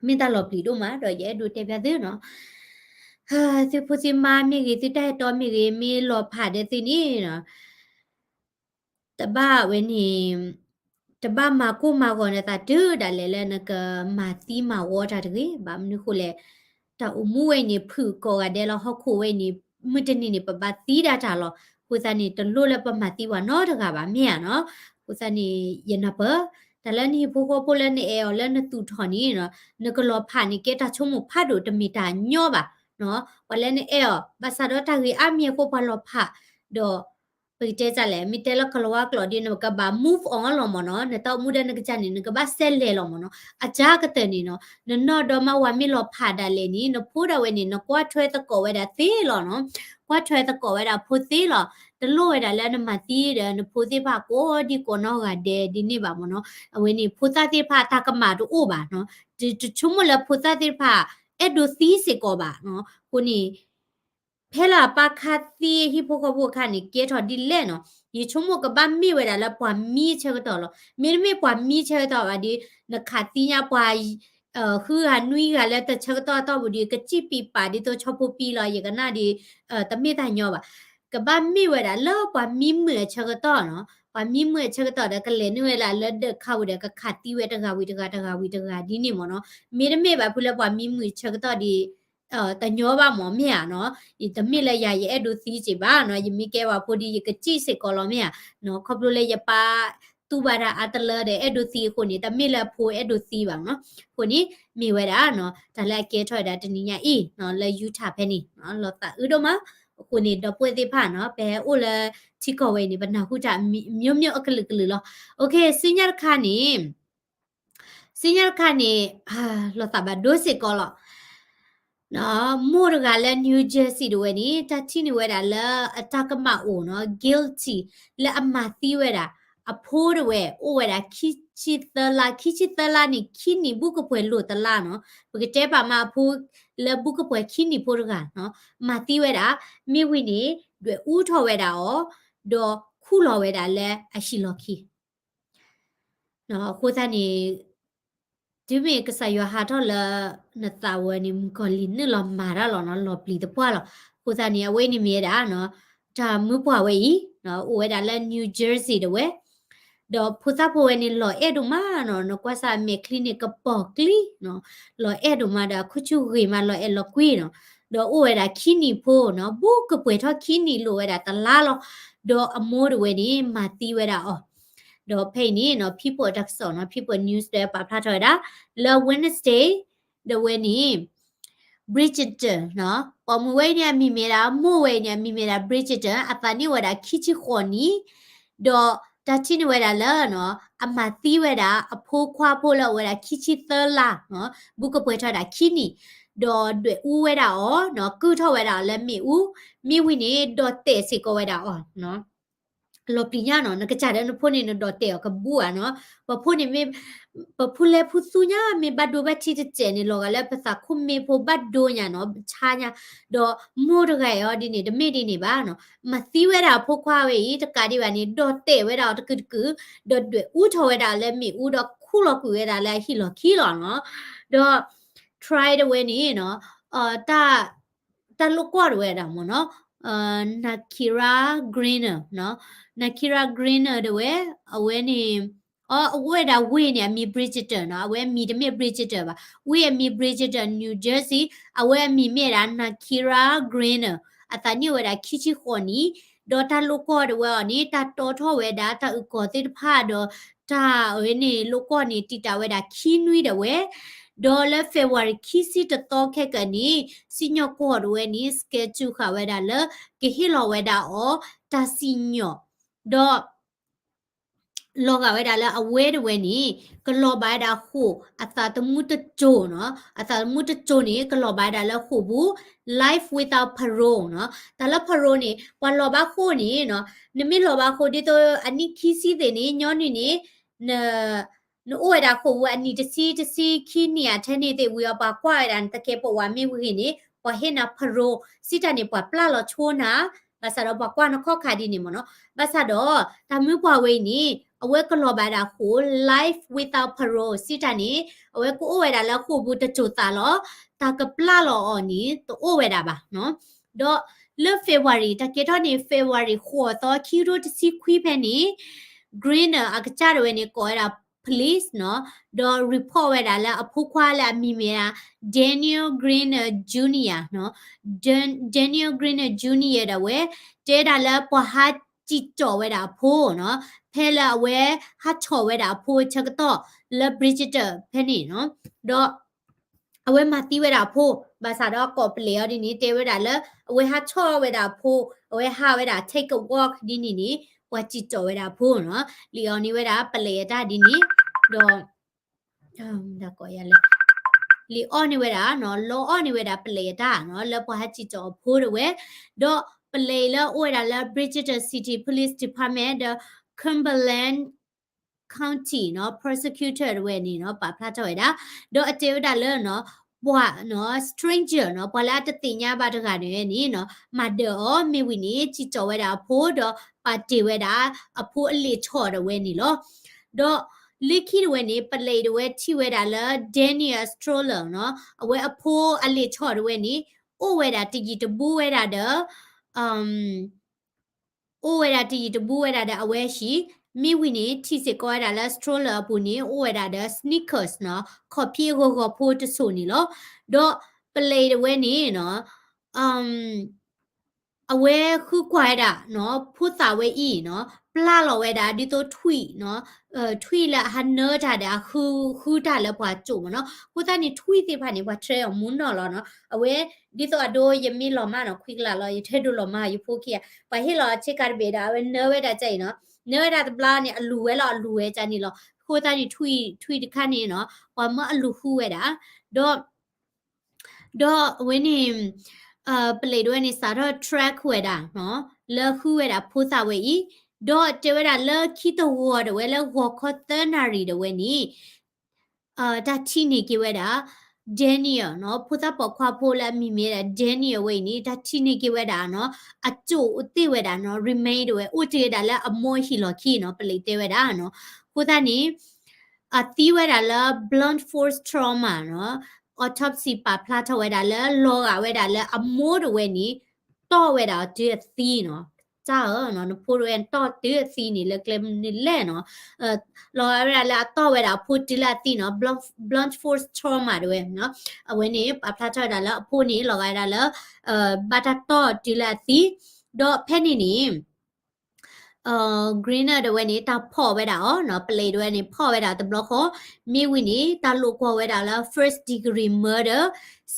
မ့ၢ်တၢ်လီၤပျံၤဒိၣ်မး ဒီးယအဲၣ်ဒိးတဲဖျါသုနီၤ သုဖိသုမါမ့ၢ်ဂ့ၤ သုတၢ်အဲၣ်တီမ့ၢ်ဂ့ၤ မ့ၢ်လီၤဖးဒီးသုန့ၣ် တဘၣ်ဝဲန့ၣ် တဘၣ်မၤကိၢ်မၤဂီၤနသးတုၤဒၣ်လဲာ်လၢနကမၤသံမၤဝီတၢ်တဂ့ၤ ဘၣ်မနုၤဃိလဲၣ် တၢ်အိၣ်မူဝဲအံၤန့ၣ် ဖုၣ်ကိးဂၤဒဲးလီၤ ဟီၣ်ခိၣ်ဝဲအံၤန့ၣ် မုၢ်တနံၤန့ၣ် ပဘၣ်သံဒၣ်တၢ်လီၤ အဃိသတးန့ၣ် တလိၣ်လၢပမၤသံပှၤနီတဂၤဘၣ် မ့ၢ်ဧါနီၤ အဃိသတးန့ၣ် ယနၢ်ပၢၢ် တၢ်လၢနဟံၣ်ဖိဃီဖိလၢနအဲၣ်အီၤလၢနသူၣ်ထီၣ်န့ၣ် နကလီၤဖးန့ၣ် ကဲတၢ်ဆိကမိၣ်ဖးဒိၣ်တမ့ၢ်တၢ်ညီဘၣ် ပှၤလၢနအဲၣ်အီၤ ဘၣ်ဆၣ်ဒီးတၢ်ဂ့ၢ်အါမံၤအဃိပှၤလီၤဖး ဒီး ပကတဲဒ်လဲၣ် မ့ၢ်တဲလၢကလံးဝါကျိာ်ဒီး နကဘၣ် move on လီၤမ့ၢ်နီၤ နတၢ်အိၣ်မူဒီးနကစၢ်န့ၣ် နကဘၣ်စဲလဲၣ်လီၤမ့ၢ်နီၤ အစှၤကတၢၢ်န့ၣ်နီၤ နနီၢ်ဒီမါဝၤမ့ၢ်လီၤဖးဒၣ်လဲာ်န့ၣ် နဖိဒၣ်ဝဲန့ၣ် နကွၢ်ထွဲသကိးဝဲဒၣ်သ့လီၤနီၤ ကွၢ်ထွဲသကိးဝဲဒၣ်ဖိသ့လီၤ တလိၣ်ဝဲဒၣ်လၢနမၤသံဒီးနဖိသ့ၣ်တဖၣ်ကိးဒံကိးနီၢ်ဂၤဒဲးဒ်န့ၣ်ဘၣ်မ့ၢ်နီၤ အဝဲန့ၣ် ဖိသၣ်သ့ၣ်တဖၣ်တၢ်ကမၣ်တအိၣ်ဘၣ်နီၤ တဆိကမိၣ်လၢဖိသၣ်သ့ၣ်တဖၣ် အဲၣ်ဒိးသံစ့ၢ်ကီးဘၣ်နီၤ အဃိန့ၣ် ဖဲလၢအပၢ်ခးသံဟံၣ်ဖိဃီဖိအခါန့ၣ် ကဲထီၣ်ဒ်လဲၣ်နီၤ ယဆိကမိၣ်ကဘၣ်မ့ၢ်ဝဲဒၣ်လၢပှၤမံဆၢကတီၢ်လီၤ မ့တမ့ၢ်ပှၤမံဆၢကတီၢ်ဘၣ်ဒီး နခးသံညါပှၤ ဃုဂၤနွံဂၤလၢတဆၢကတီၢ်အတီၢ်ပူၤဒီး ကစံၣ်ပံးပာ်ဒ်သိးဆီဖိပံလီၤ ယကနၣ်ဒီး တမ့ၢ်တၢ်ညီဘၣ်. ကဘၣ်မ့ၢ်ဝဲဒၣ်လၢပှၤမံမုာ်အဆၢကတီၢ်နီၤ, ပှၤမံမုာ်အဆၢကတီၢ်ဒီး ကလဲၤနုာ်ဝဲဒၣ်လၢဒၢးခါပူၤဒီး ကခးသံဝဲတဂၤဝံၤတဂၤ တဂၤဝံၤတဂၤဒ်န့ၣ်မ့ၢ်နီၤ. မ့တမ့ၢ်ဘၣ်ဖုလၢပှၤမံမုာ်အဆၢကတီၢ်ဒီး တညီဘၣ်မ့ၢ်မ့ၢ်ဧါနီၤ, ယတမ့ၢ်လၢယၤယအဲၣ်ဒိးသံစ့ၢ်ဘၣ်နီၤ, ယမ့ၢ်ကဲပှၤဖိဒီး ယကစံၣ်စ့ၢ်ကီးလီၤမ့ၢ်ဧါနီၤ, ခီဖျိလၢယပၢ် တူၢ်ဘၣ်တၢ်အါတလၢဒီးအဲၣ်ဒိးသံအဃိန့ၣ် တမ့ၢ်လၢအဖိအဲၣ်ဒိးသံဘၣ်နီၤ. အဃိန့ၣ် မ့ၢ်ဝဲဒၣ်နီၤ တၢ်လၢအကဲထီၣ်ဝဲဒၣ်တနံၤညါအံၤနီၤ လၢ Utah ဖဲန့ၣ်နီၤ လီၤသးအုးဒိၣ်မး. အဃိန့ၣ် ဒီပုၢ်ဝဲၢ်သ့ၣ်တဖၣ်နီၤ ပဟဲအိၣ်လၢထံကီၢ်ဝဲအံၤန့ၣ် ပနၢ်ဟူတၢ်မျိုးမျိုးအကလုာ်ကလုာ်လီၤ. အဃိ ဆူညါတခါန့ၣ် ဆူညါတခါန့ၣ် လီၤသးဘၣ်ဒိစ့ၢ်ကီးလီၤ. မိၢ်တဂၤလၢ New Jersey တဝဲန့ၣ် တၢ်ထံၣ်န့ၢ်ဝဲဒၣ်လၢအတၢ်ကမၣ်အိၣ်နီၤ guilty လၢအမၤသံဝဲဒၣ် အဖိတဝဲ အိၣ်ဝဲဒၣ်ခံဆံသၢလါ, ခံဆံသၢလါန့ၣ် ခံနံၣ်ဘူးကပှဲၤလိာ်တလါနီၤ, ပကတဲပာ်မးအဖိလၢဘူးကပှဲၤခံနံၣ်ဖိတဂၤနီၤ မၤသံဝဲဒၣ်, မ့ၢ်ဝံၤန့ၣ် ဒွဲၣ်အူထီၣ်ဝဲဒၣ်အီၤ ဒီးခူၣ်လီၤဝဲဒၣ်လၢအဟံၣ်လီၢ်ခံ အဃိသတးန့ၣ် တုၤမ့ၢ်ကစၢ်ယွၤဟးထီၣ်လၢနသးဝဲန့ၣ် မုၣ်ကီၤလံၢ်နုာ်လီၤမၤတၢ်လီၤနီၤ, လီၤပျံၤသပှၢ်လီၤ. အဃိသတးန့ၣ် အဝဲန့ၣ်မ့ၢ်ဝဲဒၣ်နီၤ တၢ်မုၢ်ပှၢ်ဝဲအံၤ အိၣ်ဝဲဒၣ်လၢ New Jersey တဝဲ ဒီးဖိသၣ်ဖိဝဲန့ၣ် လီၤအဲၣ်ဒိၣ်မးနီၤ, နကွၢ်စၢ်အမဲာ်ချံန့ၣ် ကပီၤကျံနီၤ, လီၤအဲၣ်ဒိၣ်မးဒီး အခုၣ်ဆူၣ်ဂ့ၤမး လီၤအဲၣ်လီၤကွံနီၤ, ဒီးအိၣ်ဝဲဒၣ်ခံနံၣ်ဖိနီၤ, ဘူးကပှဲၤထီၣ်ခံနံၣ်လိာ်ဝဲဒၣ်တလါလီၤ. ဒီးအမိၢ်တဝဲန့ၣ် မၤသံဝဲဒၣ်အီၤ ဒီးဖဲအံၤန့ၣ်နီၤ People အတၢ်ကစီၣ်နီၤ People News ဒီးပာ်ဖျါထီၣ်ဝဲဒၣ် လၢ Wednesday တဝဲန့ၣ် Bridgerton နီၤ, ပိာ်မုၣ်ဝဲအံၤန့ၣ် အမံၤမ့ၢ်ဒၣ် မိၢ်ဝဲအံၤန့ၣ် အမံၤမ့ၢ်ဒၣ် Bridgerton အသးနံၣ်အိၣ်ဝဲဒၣ်ခံဆံဃိးနံၣ်, ဒီးတၢ်ထံၣ်န့ၢ်ဝဲဒၣ်လၢနီၤ အမၤသံဝဲဒၣ် အဖိခွါဖိလၢအအိၣ်ဝဲဒၣ်ခံဆံသၢလါနီၤ, ဘူးကပှဲၤထီၣ်ဝဲဒၣ်ခံနံၣ်, ဒီးဒွဲၣ်အူဝဲဒၣ်အီၤနီၤ, ကုၢ်ထီၣ်ဝဲဒၣ်အီၤလၢမ့ၣ်အူ, မ့ၢ်ဝံၤန့ၣ် ဒီးတဲာ်စ့ၢ်ကီးဝဲဒၣ်အီၤ လီၤပျံၤညါနီၤ, နကစၢ်ဒီးနဖိန့ၣ် နဒီးတဲာ်အီၤကဘူၣ်ဧါနီၤ, ပဖိန့ၣ်မ့ၢ် ပဖိလဲၤဖုသူညါ မ့ၢ်ဘၣ်ဒိဘၣ်ထံးတစဲးန့ၣ် လီၤဂာ်လၢပသးခိၣ်မ့ၢ်ဖိဘၣ်ဒိညါနီၤ, ဆါညါ, ဒီးမိၢ်တဂၤအံၤအီၤဒ်န့ၣ် တမ့ၢ်ဒ်န့ၣ်ဘၣ်နီၤ, မၤသံဝဲဒၣ်အဖိခွါဝဲအံၤ တကးဒံးဘၣ်န့ၣ် ဒီးတဲာ်ဝဲဒၣ်အီၤတကုာ်တကုာ်, ဒီးဒွဲၣ်အူထီၣ်ဝဲဒၣ်လၢမ့ၣ်အူ ဒီးခူၣ်လီၤကွံာ်ဝဲဒၣ်လၢအဟံၣ်လီၢ်ခံလီၤနီၤ, ဒီး try တဝဲန့ၣ်နီၤ, တၢ် တၢ်လိၣ်ကီၢ်တဝဲဒၣ်မ့ၢ်နီၤ, Nakira Griner နီၤ, Nakira Griner တဝဲ, အဝဲန့ၣ် အအိၣ်ဝဲဒၣ်ဝ့ၢ်န့ၣ် အမံၤ Bridgerton နီၤ, အဝဲအမံၤတမ့ၢ် Bridgerton ဘၣ်, ဝ့ၢ်အမံၤ Bridgerton, New Jersey, အဝဲအမံၤမ့ၢ်ဒၣ် Nakira Griner, အသးနံၣ်အိၣ်ဝဲဒၣ်ခံဆံဃိးနံၣ်, ဒီးတၢ်လိၣ်ကီၢ်တဝဲအီၤန့ၣ် တၢ်တီထီၣ်ဝဲဒၣ်တၢ်အုၣ်ကီၤသ့ၣ်တဖၣ်ဒီး တၢ်အဝဲန့ၣ်လိၣ်ကီၢ်န့ၣ် တံာ်တာ်ဝဲဒၣ်ခံနွံတဝဲ, ဒီးလၢ February ခံဆံတသီခဲကနံၣ် စံၣ်ညီၣ်ကွီၢ်တဝဲန့ၣ် schedule ဃာ်ဝဲဒၣ်လၢ ကဟ့ၣ်လီၤဝဲဒၣ်အီၤ တၢ်စံၣ်ညီၣ်, ဒီး လီၤဂာ်ဝဲဒၣ်လၢအဝဲတဝဲန့ၣ် ကလီၤဘၣ်ဝဲဒၣ်ဃိာ်အသးသမူတစိၤနီၤ, အသးသမူတစိၤန့ၣ် ကလီၤဘၣ်ဝဲဒၣ်လၢဃိာ်ပူၤ life without parole နီၤ, တၢ်လၢ parole န့ၣ် ပှၤလီၤဘၣ်ဃိာ်န့ၣ်နီၤ, နမ့ၢ်လီၤဘၣ်ဃိာ်ဒ်သိးအနံၣ်ခံဆံသ့ၣ်န့ၣ် ညီနုၢ်န့ၣ် န နအိၣ်ဝဲဒၣ်ဃိာ်ပူၤအနံၣ်တဆံတဆံခံနံၣ်အထဲန့ၣ်သ့ၣ်ဝံၤအီၤ ပှၤကွၢ်ဝဲဒၣ်နတကဲပဝးမ့ၢ်ဝံၤဂ့ၤန့ၣ် ပှၤဟ့ၣ်နၤ parole စံးတၢ်န့ၣ် ပှၤပျၢ်လီၤဆိနၤ, ဘၣ်ဆၣ်ဒီးပှၤကွၢ်နခီၣ်ခါဒ်န့ၣ်မ့ၢ်နီၤ, ဘၣ်ဆၣ်ဒီး တၢ်မုၢ်ပှၢ်ဝဲအံၤန့ၣ် အဝဲကလီၤဘၣ်ဒၣ်ဃိာ် life without parole စံးတၢ်န့ၣ် အဝဲကအိၣ်ဝဲဒၣ်လၢဃိာ်ပူၤတစိၤသးလီၤ, တၢ်ကပျၢ်လီၤအီၤန့ၣ် တအိၣ်ဝဲဒၣ်ဘၣ်နီၤ, ဒီးလၢ February တၢ်ကဲထီၣ်န့ၣ် February ဃိးသီ ခံကထိတဆံခွံဖဲန့ၣ် Griner အကစၢ်တဝဲန့ၣ် ကိးဝဲဒၣ် police နီၤ, ဒီး report ဝဲဒၣ်လၢအဖိခွါလၢအမံၤမ့ၢ်ဒၣ် Daniel Griner Junior နီၤ, Dan- Daniel Griner Junior ဒၣ်ဝဲ တဲဒၣ်လၢပှၤဟးစံၣ်ကၠီၣ်ဝဲဒၣ်အဖိနီၤ, ဖဲလၢအဝဲဟးဆီၣ်ဝဲဒၣ်အဖိဆၢကတီၢ်လၢ Bridgerton ဖဲန့ၣ်နီၤ, ဒီး အဝဲမၤသံဝဲဒၣ်အဖိ, ဘၣ်ဆၣ်ဒီးကိးပလဲၤအီၤဒ်န့ၣ် တဲဝဲဒၣ်လၢ အဝဲဟးဆီၣ်ဝဲဒၣ်အဖိ, အဝဲဟးဝဲဒၣ် take a walk ဒ်န့ၣ်န့ၣ် ပှၤစံၣ်ကၠီၣ်ဝဲဒၣ်အဖိနီၤ, လံာ်အီၤန့ၢ်ဝဲဒၣ်ပလဲၤအတၢ်ဒ်န့ၣ်, ဒီး လံာ်အီၣ်န့ၢ်ဝဲဒၣ်နီၤ, လီအီၣ်န့ၢ်ဝဲဒၣ်ပလဲၤအတၢ်နီၤ, လၢပှၤဟးစံၣ်ကၠီၣ်အဖိတဝဲ, ဒီးပလဲၤလၢအအိၣ်ဝဲဒၣ်လၢ Bridgerton City Police Department ဒီး Cumberland County နီၤ prosecutor တဝဲန့ၣ်နီၤ ပာ်ဖျါထီၣ်ဝဲဒၣ်, ဒီးအတဲဝဲဒၣ်လၢနီၤ ပှၤနီၤ stranger နီၤ ပှၤလၢအတသ့ၣ်ညါဘၣ်တဂၤန့ၣ်န့ၣ်နီၤ မၤဒၢးအီၤ မ့ၢ်ဝံၤန့ၣ် စံၣ်ကၠီၣ်ဝဲဒၣ်အဖိ ဒီးပာ်တ့ၢ်ဝဲဒၣ်အဖိအလံာ်ဆီၣ်တဝဲန့ၣ်လီၤ. ဒီး လၢခံတဝဲန့ၣ် ပလံးတဝဲထံၣ်ဝဲဒၣ်လၢ Daniel Stroller နီၤ, အဝဲအဖိအလံာ်ဆီၣ်တဝဲန့ၣ် အိၣ်ဝဲဒၣ်တယံာ်တဘူးဝဲဒၣ်ဒီး အိၣ်ဝဲဒၣ်တယံာ်တဘူးဝဲဒၣ်ဒီးအဝဲဟံၣ်, မ့ၢ်ဝံၤန့ၣ် ထံၣ်စ့ၢ်ကီးဝဲဒၣ်လၢ stroller အပူၤန့ၣ် အိၣ်ဝဲဒၣ်ဒီး sneakers နီၤ, ခီၣ်ဖံးအဂီၤဂီၤဖိတစိၤန့ၣ်လီၤ. ဒီးပလံးတဝဲန့ၣ်နီၤ အဝဲဃုကွၢ်ဝဲဒၣ်နီၤ ဖိသၣ်ဝဲအံၤနီၤ ပျၢ်လီၤဝဲဒၣ်ဒ်သိးထွံၣ်နီၤ, ထွံၣ်လၢအဟးနၢတၢ်ဒီးအဃု ဃုတၢ်လၢပှၤကၠိၣ်မ့ၢ်နီၤ. အဃိသတးန့ၣ် ထွံၣ်သ့ၣ်တဖၣ်န့ၣ် ပှၤထြဲအီၤမူနီၢ်လီၤနီၤ. အဝဲ ဒ်သိးအဒိ ယမ့ၢ်လီၤမၢ်နီၤ ခွံကလးလီၤ ယထဲဒိးလီၤမၢ် ယဖိခံဂၤ ပှၤဟ့ၣ်လီၤအဆ့ကၤတဘ့ၣ်ဒီး အဝဲနၢဝဲဒၣ်ကၢ်အံၤနီၤ. နၢဝဲဒၣ်တဘျီန့ၣ် အလူၤဝဲလီၤ အလူၤဝဲကၢ်န့ၣ်လီၤ. အဃိသတးန့ၣ် ထွံၣ် ထွံၣ်တခါန့ၣ်နီၤ ပှၤမၢအလူၤဃုဝဲဒၣ် ဒီး ဒီးအဝဲန့ၣ် ပလံးတဝဲန့ၣ် စးထီၣ် track ဝဲဒၣ်နီၤ လၢဃုဝဲဒၣ်ဖိသၣ်ဝဲအံၤ, ဒီးတဲဝဲဒၣ်လၢခံတဂီၤတဝဲ လၢဂီၤခီသၢနၣ်ရံၣ်တဝဲန့ၣ် တၢ်ထံၣ်န့ၢ်က့ၤဝဲဒၣ် Daniel နီၤ, ဖိသၣ်ပိာ်ခွါဖိလၢအမံၤမ့ၢ်ဒၣ် Daniel ဝဲအံၤန့ၣ် တၢ်ထံၣ်န့ၢ်က့ၤဝဲဒၣ်နီၤ အကၠိၣ်အိၣ်တ့ၢ်ဝဲဒၣ်နီၤ remain တဝဲ အိၣ်တ့ၢ်ဝဲဒၣ်လၢအမိၢ်ဟံၣ်လီၢ်ခံနီၤ ပလံးတဲဝဲဒၣ်နီၤ. အဃိသတးန့ၣ် အသံဝဲဒၣ်လၢ blunt force trauma နီၤ, autopsy ပာ်ဖျါထီၣ်ဝဲဒၣ်လၢ လီၤဂာ်ဝဲဒၣ်လၢအမိၢ်တဝဲန့ၣ် တီၢ်ဝဲဒၣ်အီၤတုၤအသံနီၤ. တၢ်ဧၢနီၤ နဖိတဝဲတီၢ်တုၤအသံန့ၣ် လၢကျဲမနုၤလဲၣ်နီၤ. လီၤဂာ်ဝဲဒၣ်လၢအတီၢ်ဝဲဒၣ်အဖိတုၤလၢအသံနီၤ blunt force trauma တဝဲနီၤ. အဝဲန့ၣ် ပာ်ဖျါထီၣ်ဝဲဒၣ်လၢအဖိန့ၣ် လီၤဂာ်ဝဲဒၣ်လၢ ဘၣ်တၢ်တီၢ်တုၤလၢအသံ, ဒီးဖဲန့ၣ်န့ၣ် Greener တဝဲန့ၣ် တၢ်ဖီၣ်ဝဲဒၣ်အီၤနီၤ, ပလံးတဝဲန့ၣ် ဖီၣ်ဝဲဒၣ်တဘျီဃီ, မ့ၢ်ဝံၤန့ၣ် တၢ်လိာ်ကွီၢ်ဝဲဒၣ်လၢ first degree murder,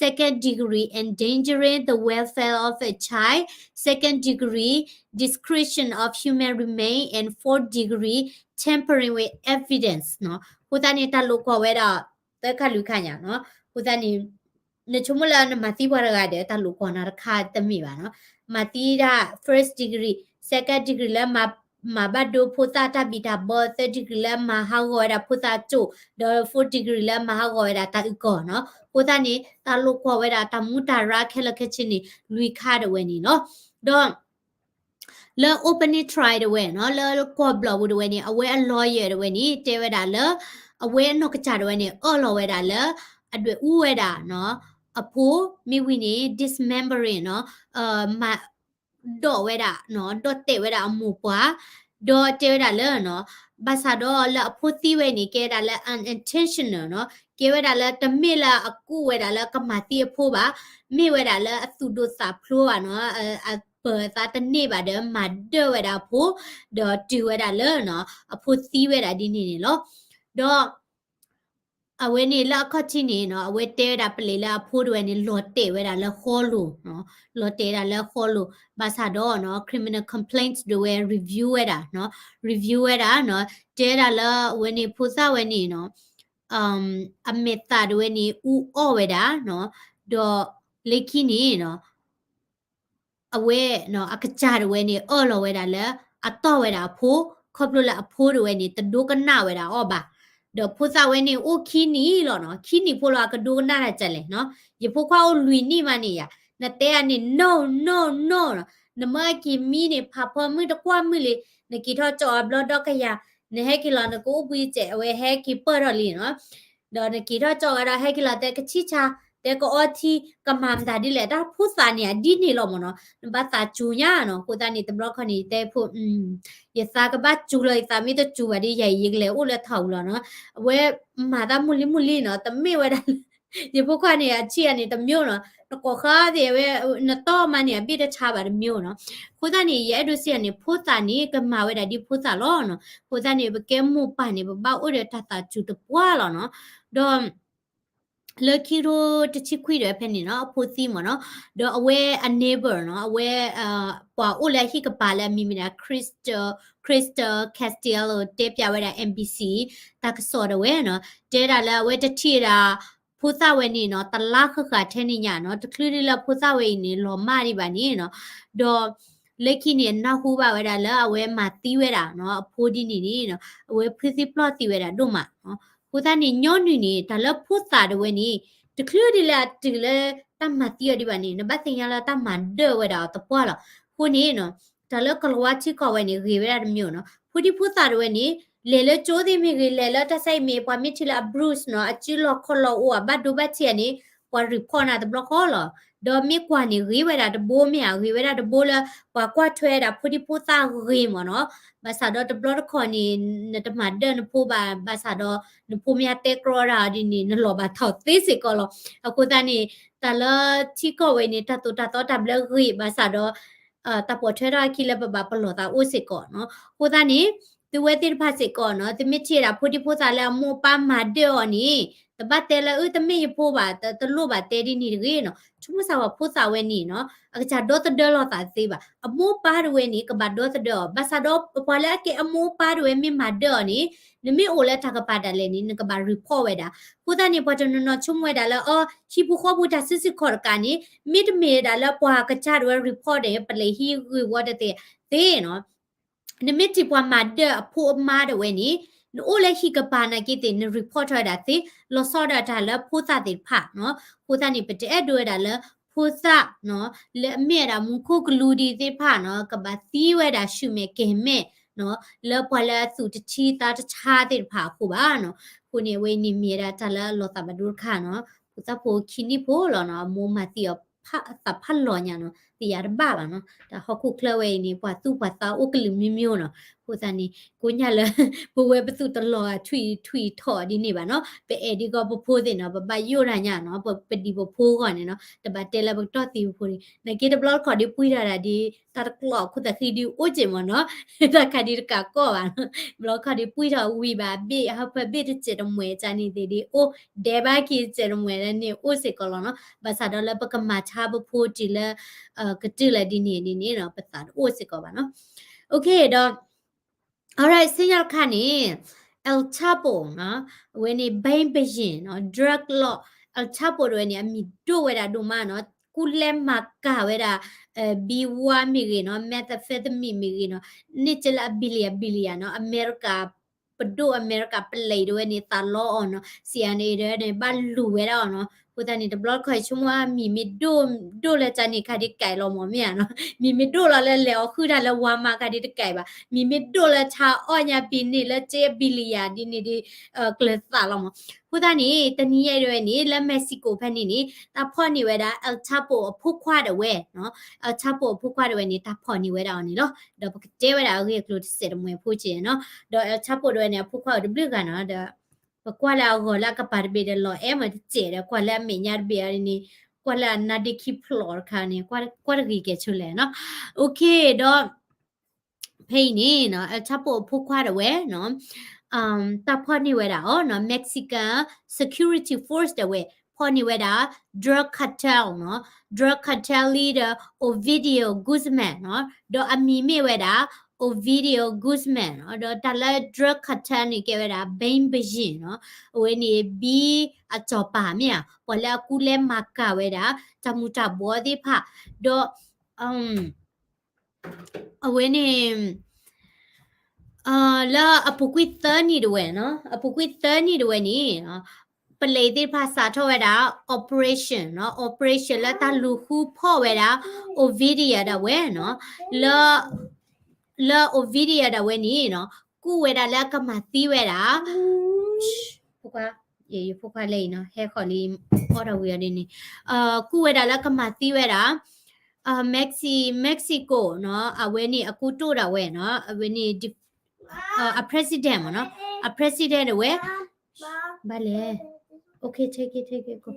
second degree endangering the welfare of a child, second degree desecration of human remain and fourth degree tampering with evidence နီၤ. အဃိသတးန့ၣ် တၢ်လိာ်ကွီၢ်ဝဲဒၣ် သၢခါလွံၢ်ခါညါနီၤ. အဃိသတးန့ၣ် နဆိကမိၣ်လၢနမၤသံပှၤတဂၤဒီး တၢ်လိာ်ကွီၢ်နၤတခါတမ့ၢ်ဘၣ်နီၤ. မၤသံဒၣ် first degree, second degree လၢမၤဘၣ်ဒိဖိသၣ်တၢ်ဘံၣ်တၢ်ဘၢ, third degree လၢမၤဟးဂီၤဝဲဒၣ်ဖိသၣ်ကၠိၣ်, ဒီး fourth degree လၢမၤဟးဂီၤဝဲဒၣ်တၢ်အုၣ်ကီၢ်နီၤ. အဃိသတးန့ၣ် တၢ်လိာ်ကွီၢ်ဝဲဒၣ်တၢ်မူးတၢ်ရၢခဲလၢာ်ခဲဆ့န့ၣ် လွံၢ်ခါတဝဲန့ၣ်လီၤ. ဒီး လၢ opening trial တဝဲနီၤ, လၢကွီၢ်ဘျီၣ်ပူၤတဝဲန့ၣ် အဝဲအ lawyer တဝဲန့ၣ် တဲဝဲဒၣ်လၢ အဝဲအနီၢ်ကစၢ်တဝဲန့ၣ် အၢၣ်လီၤဝဲဒၣ်လၢ အဒွဲၣ်အူဝဲဒၣ်နီၤ အဖိ မ့ၢ်ဝံၤန့ၣ် dismembering နီၤ, မၤ ဒိးဝဲဒၣ်နီၤ, ဒိးတဲာ်ဝဲဒၣ်အမိၢ်ပှၢ်, ဒီးတဲဝဲဒၣ်လၢနီၤ, ဘၣ်ဆၣ်ဒီးလၢအဖိသံဝဲန့ၣ် ကဲဝဲဒၣ်လၢ unintentional နီၤ, ကဲဝဲဒၣ်လၢတမ့ၢ်လၢအကူးဝဲဒၣ်လၢကမၤသံအဖိဘၣ်, မ့ၢ်ဝဲဒၣ်လၢအသူၣ်ဒိၣ်သးဖျိးဘၣ်နီၤ, အပၢၤအသးတန့ၢ်ဘၣ်ဒီး မၤဒၢၣ်ဝဲဒၣ်အဖိ, ဒီးတုၤဝဲဒၣ်လၢနီၤ, အဖိသံဝဲဒၣ်ဒ်န့ၣ်န့ၣ်လီၤ. ဒီး အဝဲန့ၣ်လၢအခီၣ်ထံးန့ၣ်နီၤ, အဝဲတဲဝဲဒၣ်ပလံးလၢအဖိတဝဲန့ၣ် လီၤတဲာ်ဝဲဒၣ်လၢဃီလိၤ, လီၤတဲာ်ဝဲဒၣ်လၢဃီလိၤ, ဘၣ်ဆၣ်ဒီးနီၤ criminal complaint ဒၣ်ဝဲ review ဝဲဒၣ်နီၤ, review ဝဲဒၣ်နီၤ, တဲဝဲဒၣ်လၢအဝဲန့ၣ်ဖိသၣ်ဝဲန့ၣ်နီၤ, အမဲာ်သၣ်ဒၣ်ဝဲန့ၣ် အူအီၣ်ဝဲဒၣ်နီၤ, ဒီးလၢခံန့ၣ်နီၤ အဝဲနီၤ အကစၢ်တဝဲန့ၣ် အၢၣ်လီၤဝဲဒၣ်လၢ အတီၢ်ဝဲဒၣ်အဖိ, ခီဖျိလၢအဖိတဝဲန့ၣ် တဒိကနၣ်ဝဲဒၣ်အီၤဘၣ်. ဒီးဖိသၣ်ဝဲန့ၣ် အိၣ်ခံနံၣ်လီၤနီၤ, ခံနံၣ်ဖိလီၤ အကဒိကနၣ်တၢ်ကလဲၣ်နီၤ, ယဖိခွါအိၣ်လွံၢ်နံၣ်မးန့ၣ်ယၤ, နတဲအန့ၣ် no, no, no နီၤ, နမၢအက့ၤမံန့ၣ် ဖးဖီမုၢ်တကွၢ်မုၢ်လံ, နက့ၤထီၣ်ကၠီအီၤဘျီဒီကယၤ, နဟဲက့ၤလီၤ နကအိၣ်ဘှံးစဲး အဝဲဟဲက့ၤပၢၢ်ထီၣ်လံနီၤ. ဒီးနက့ၤထီၣ်ကၠီဂၤဒီးဟဲက့ၤလီၤတဲကဆံၣ်ဆါ, တဲကအီထံ, ကမၤမတၤဒ်လဲၣ်, တၢ်ဖိသၣ်န့ၣ် အဒ်န့ၣ်လီၤမ့ၢ်နီၤ, နဘၣ်သးစူၤညါနီၤ. အဃိသတးန့ၣ် တဘျီခီန့ၣ် ယတဲဖိ, ယသးကဘၣ်စူၤလီၤ, ယသးမ့ၢ်တစူၤဘၣ်ဒီး ယၤအံၤ ယကလဲၤအိၣ်လၢထးအူလီၤနီၤ. အဝဲမၤတၢ်မုၢ်လံမုၢ်လံနီၤ, တမ့ၢ်ဝဲဒၣ် ယဖိခွါန့ၣ် အဆံၣ်အန့ၣ်တမျိုးနီၤ, နကိးဃါသ့ၣ်ဝဲ နတီၢ်မးန့ၣ် အဘ့ၣ်တဆါဘၣ်တမျိုးနီၤ. အဃိသတးန့ၣ် ယအဲၣ်ဒိးစံးန့ၣ် ဖိသၣ်န့ၣ် ကမၤဝဲဒၣ်ဒ်ဖိသၣ်လီၤနီၤ. အဃိသတးန့ၣ် ပကဲမိၢ်ပၢ်န့ၣ် ပဘၣ်အိၣ်ဒီးတၢ်သးစူၤတပှၢ်လီၤနီၤ. ဒီး လၢခံထိတဆံခွံဒီးဖဲန့ၣ်နီၤ အဖိသံမ့ၢ်နီၤ, ဒီးအဝဲအ neighbor နီၤ, အဝဲ ပှၤအိၣ်လၢအဟံၣ်ကပၤလၢအမံၤမ့ၢ်ဒၣ် Crystal, Crystal Castillo တဲပၠးဝဲဒၣ် N B C တၢ်ကစီၣ်တဝဲနီၤ, တဲဒၣ်လၢအဝဲတထံၣ်ဒၣ် ဖိသၣ်ဝဲန့ၣ်နီၤ တလါဃၣ်ဃၣ်ထဲန့ၣ်ညါနီၤ, တချုးဒ်လၢဖိသၣ်ဝဲအံၤန့ၣ် လီၤမၢ်ဒံးဘၣ်န့ၣ်နီၤ, ဒီး လၢခံန့ၣ် နၢ်ဟူဘၣ်ဝဲဒၣ်လၢအဝဲမၤသံဝဲဒၣ်နီၤ, အဖိဒ်န့ၣ်န့ၣ်နီၤ, အဝဲဖုသံပျီၢ်သံဝဲဒၣ်ဒိၣ်မးနီၤ. အဃိသတးန့ၣ် ညီနုၢ်န့ၣ် တၢ်လၢဖိသၣ်တဝဲန့ၣ် တချုးဒ်လၢအတုၤလၢတၢ်မၤသံအီၤဒံးဘၣ်န့ၣ် နဘၣ်သ့ၣ်ညါလၢတၢ်မၤဒၢၣ်ဝဲဒၣ်အီၤသပှၢ်လီၤ. အဃိန့ၣ်နီၤ တၢ်လၢကလၤဝါထံကီၢ်ဝဲန့ၣ် ဂ့ၤဝဲဒၣ်တမျိုးနီၤ. ဖိဒံဖိသၣ်တဝဲန့ၣ် လဲၤလၢကၠိသ့ၣ်မ့ၢ်ဂ့ၤ လဲၤလၢတၢ်ဆါအံၤမ့ၢ် ပှၤမ့ၢ်ထံၣ်လၢအ bruise နီၤ အစုလီၢ်ခီၣ်လီၢ်အိၣ် အဘၣ်ဒိဘၣ်ထံးဧါန့ၣ် ပှၤ report နၤတဘျီဃီလီၤ. ဒီးမ့ၢ်ကွၢ်န့ၣ် ဂ့ၤဝဲဒၣ်တဘိမ့ၢ်ဧါ ဂ့ၤဝဲဒၣ်တဘိလၢ ပှၤကွၢ်ထွဲဒၣ်ဖိဒံဖိသၣ်ဂ့ၤမ့ၢ်နီၤ. ဘၣ်ဆၣ်ဒီးတဘျီတခီၣ်န့ၣ် နတမၤဒၢၣ်နဖိဘၣ် ဘၣ်ဆၣ်ဒီးနဖိမ့ၢ်တဲကြီဒၣ်ဒ်န့ၣ် နလီၤဘၣ်ထီၣ်သ့စ့ၢ်ကီးလီၤ. အဃိသတးန့ၣ် တၢ်လၢထံကီၢ်ဝဲအံၤန့ၣ် တၢ်သိၣ်တၢ်သီတၢ်ဘျၢဂ့ၤ ဘၣ်ဆၣ်ဒီး တၢ်ပိာ်ထွဲထီၣ်အခံလၢပဘၣ်ပလီၢ်သးအိၣ်စ့ၢ်ကီးနီၤ. အဃိသတးန့ၣ် သုဝဲသ့ၣ်တဖၣ်စ့ၢ်ကီးနီၤ သုမ့ၢ်ထံၣ်ဒၣ်ဖိဒံဖိသၣ်လၢအမိၢ်အပၢ်မၤဒၢၣ်အီၤန့ၣ် တဘၣ်တဲလၢ အၢ တမ့ၢ်ယဖိဘၣ် တလိၣ်ဘၣ်တဲဒ်န့ၣ်တဂ့ၤနီၤ. ဆိကမိၣ်စၢ်ဝဲဖိသၣ်ဝဲန့ၣ်နီၤ အကစၢ်ဒီသဒၢလီၤသးသ့ဘၣ်. အမိၢ်အပၢ်တဝဲန့ၣ် ကဘၣ်ဒီသဒၢအီၤ ဘၣ်ဆၣ်ဒီးပှၤလၢအကဲအမိၢ်အပၢ်တဝဲမ့ၢ်မၤဒၢၣ်အီၤန့ၣ် နမ့ၢ်အိၣ်လၢတၢ်ကပၤဒၣ်လဲာ်န့ၣ် နကဘၣ် report ဝဲဒၣ်. အဃိသတးန့ၣ် ပှၤတနီၤနီၤဆိကမိၣ်ဝဲဒၣ်လၢ အီ ဟံၣ်ဖိဃီဖိတၢ်စုဆူၣ်ခီၣ်တကးန့ၣ် မ့တမ့ၢ်ဒၣ်လၢပှၤကစၢ်တဝဲ report ဒီး ပလဲၤဟံးဂ့ၢ်ဝီတသ့သ့နီၤ နမ့ၢ်ထံၣ်ပှၤမၤဒၢၣ်အဖိအမါတဝဲန့ၣ် နအိၣ်လၢဟံၣ်ကပၤနာ်က့သ့ၣ် န report ထီၣ်ဝဲဒၣ်သ့ လီၤဆီဒၣ်တၢ်လၢဖိသၣ်သ့ၣ်တဖၣ်နီၤ. အဃိသတးန့ၣ် ပတအဲၣ်ဒိးဝဲဒၣ်လၢဖိသၣ်နီၤ လၢအမ့ၢ်ဝဲဒၣ်မူခိၣ်ကလူဒံးသ့ၣ်တဖၣ်နီၤ ကဘၣ်သံဝဲဒၣ်ဆူၣ်မဲာ်ကဲၤမဲာ်နီၤ လၢပှၤလၢအသူၣ်တထံသးတဆါသ့ၣ်တဖၣ်အဃိဘၣ်နီၤ. အဃိန့ၣ် အဝဲအံၤန့ၣ်မ့ၢ်ဝဲဒၣ်တၢ်လၢအလီၤသးဘၣ်ဒိတခါနီၤ. ဖိသၣ်ဖိခံနံၣ်ဖိလီၤနီၤ အမိၢ်မၤသံအီၤ သးဖးလီၤညါနီၤ တယာ်တဘၣ်ဘၣ်နီၤ. တၢ်ဟီၣ်ခိၣ်ချၢဝဲအံၤန့ၣ် ပှၤသူၣ်ပှၤသးအိၣ်ကလုာ်မံၤမံၤနီၤ. အဃိသတးန့ၣ် ကိးညါလၢ ပဝဲပသူၣ်တလီၤဂာ်ထွံၣ်ထွံၣ်ထီၣ်ဒ်န့ၣ်ဘၣ်နီၤ. ပအဲၣ်ဒ်ကီးပဖိသ့ၣ်နီၤ ပဘၣ်ယိၣ်တၢ်ညါနီၤ ပ ပဒံးပဖိအဂီၢ်န့ၣ်နီၤ တဘၣ်တဲလၢပကတီၢ်သံပဖိန့ၣ် နာ်က့တဘျီတခီၣ်ဒ်ပှံၢ်ထီၣ်ဒၣ်ဒ် တၢ်တကျိးအခိၣ်သးဃံဒ်အိၣ်က့ၤမ့ၢ်နီၤ တၢ်ခါဒ်တကးကီၢ်ဘၣ်နီၤ ဘျီခီၣ်ဒ်ပှံၢ်ထီၣ်ဝံၤဘၣ်ဘ့ၣ် အဟၢဖၢဘ့ၣ်တစဲးတမှဲၤကန့ၣ်သ့ၣ်ဒ်အိၣ် ဒဲးဘၣ်က့ၤတစဲးတမှဲၤလၢန့ၣ်အိၣ်စ့ၢ်ကီးလီၤနီၤ. ဘၣ်ဆၣ်ဒီးလၢပကမၤဆါပဖိတုၤလၢ ကတုၤလၢဒ်န့ၣ်ဒ်န့ၣ်နီၤ ပသးတအိၣ်စ့ၢ်ကီးဘၣ်နီၤ. Okay ဒီး alright ဆူညါတခါန့ၣ် El Chapo နီၤ အဝဲန့ၣ် ဘိန်းဘုရင်နီၤ drug lord El Chapo တဝဲန့ၣ် အမံၤဒိၣ်ဝဲဒၣ်ဒိၣ်မးနီၤ ကူလဲမၤကၤဝဲဒၣ် ဘံဝါမ့ၢ်ဂ့ၤနီၤ methamphetamine မ့ၢ်ဂ့ၤနီၤ န့ၢ်က့လၢအ billion billion နီၤ အမဲရကၤ ပဒိၣ်အမဲရကၤပလံးတဝဲန့ၣ် သးလီအီၤနီၤ CIA တဝဲန့ၣ် ဘၣ်လူၤဝဲဒၣ်အီၤနီၤ. အဃိသတးန့ၣ် တဘျီတခီၣ်ဆိကမိၣ် မံၤမ့ၢ်ဒိၣ်ဒိၣ်လၢကန့ၣ်ခါဒ်ကဲလီၤမ့ၢ်မ့ၢ်ဧါနီၤ မံၤမ့ၢ်ဒိၣ်လီၤလၢလဲၤအီၤဃုာ်တၢ်လၢဝါမါခါဒ်တကဲဘၣ် မံၤမ့ၢ်ဒိၣ်လၢဆါအီၣ်ညါဘံၤန့ၣ်လၢက့ billion ဒ်န့ၣ်ဒ် ကျၢၤသးလီၤမး. အဃိသတးန့ၣ် တနံၤညါအံၤတဝဲန့ၣ် လၢ Mexico ဖဲန့ၣ်န့ၣ် တၢ်ဖီၣ်န့ၢ်ဝဲဒၣ် El Chapo အဖိခွါတဝဲနီၤ El Chapo အဖိခွါတဝဲန့ၣ် တၢ်ဖီၣ်န့ၢ်ဝဲဒၣ်အီၤန့ၣ်လီၤ. ဒီးပကတဲဝဲဒၣ်အဂ့ၢ်အကျိၤတစဲးတမှဲၤဖိက့နီၤ ဒီး El Chapo တဝဲန့ၣ် အဖိခွါအိၣ်တဘျုးဂၤနီၤ ဒီး ပကွၢ်လၢအဂီၤလၢအကပၤတဘ့ၣ်ဒီး လီၤအဲၣ်မးတစဲးဒီး ကွၢ်လၢအမဲာ်ညါတဘ့ၣ်အံၤန့ၣ် ကွၢ်လၢအနါဒ့ခံဖျိးတခါန့ၣ် ကွၢ်တဂ့ၤကဲဆိလဲၣ်နီၤ. Okay ဒီး ဖဲအံၤန့ၣ်နီၤ El Chapo အဖိခွါတဝဲနီၤ တၢ်ဖီၣ်န့ၢ်ဝဲဒၣ်အီၤနီၤ Mexican Security Force တဝဲ ဖီၣ်န့ၢ်ဝဲဒၣ် drug cartel နီၤ drug cartel leader Ovidio Guzman နီၤ ဒီးအမံၤမ့ၢ်ဝဲဒၣ် Ovidio Guzman နီၤ ဒီးတၢ်လၢ drug cartel န့ၣ်ကဲဝဲဒၣ် ဘိန်းဘုရင် နီၤ အဝဲန့ၣ် ဘံအစီၤပၤမ့ၢ်ဧါ ပှၤလၢအကူလဲမၤကၤဝဲဒၣ် တၢ်မူၤတၢ်ဘှီးသ့ၣ်တဖၣ် ဒီး အဝဲန့ၣ် လၢအပူၤကွံာ်သၢနံၣ်တဝဲနီၤ အပူၤကွံာ်သၢနံၣ်တဝဲန့ၣ် ပလံးသ့ၣ်တဖၣ်စးထီၣ်ဝဲဒၣ် operation နီၤ operation လၢတၢ်လူၤဃုဖီၣ်ဝဲဒၣ် Ovidio ဒၣ်ဝဲနီၤ လၢ လၢ Ovidio ဒၣ်ဝဲန့ၣ်နီၤ ကူၣ်ဝဲဒၣ်လၢကမၤသံဝဲဒၣ် ဖိခွါ ယဖိခွါလဲၣ်အံၤနီၤ ဟဲဃီၤလံ အီၣ်တၢ်ဝံၤအီၤဒ်န့ၣ် ကူၣ်ဝဲဒၣ်လၢကမၤသံဝဲဒၣ် Mexi Mexico နီၤ အဝဲန့ၣ်အကူတိၣ်ဒၣ်ဝဲနီၤ အဝဲန့ၣ် အ president မ့ၢ်နီၤ အ president ဒၣ်ဝဲ ဘၣ်လဲၣ် okay take it take it go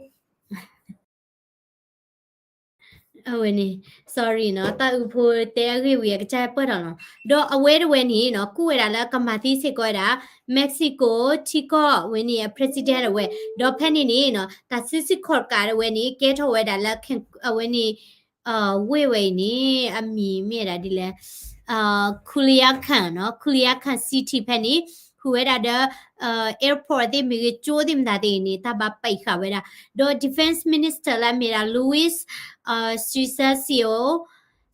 အဝဲန့ၣ် sorry နီၤ တၢ်အုးဖိတဲအဂ့ၢ်ဝံၤအကစၢ်ပၢၢ်ထီၣ်နီၤ ဒီးအဝဲတဝဲန့ၣ်နီၤ ကူၣ်ဝဲဒၣ်လၢကမၤသံစ့ၢ်ကီးဝဲဒၣ် Mexico ထံကီၢ်ဝဲန့ၣ် အ president ဒၣ်ဝဲ ဒီးဖဲန့ၣ်န့ၣ်နီၤ တၢ်စုဆူၣ်ခီၣ်တကးဒၣ်ဝဲန့ၣ် ကဲထီၣ်ဝဲဒၣ်လၢ အဝဲန့ၣ် ဝ့ၢ်ဝဲအံၤန့ၣ် အမံၤမ့ၢ်ဒၣ်ဒ်လဲၣ် Culiacan နီၤ Culiacan City ဖဲန့ၣ် ဃုာ်ဝဲဒၣ်ဒီး airport သ့ၣ်မ့ၢ်ဂ့ၤ ကၠိသ့ၣ်မတၤသ့ၣ်န့ၣ် တၢ်ဘၣ်ပာ်ဃာ်ဝဲဒၣ် ဒီး defense minister လၢအမ့ၢ်ဒၣ် Luis Sucesio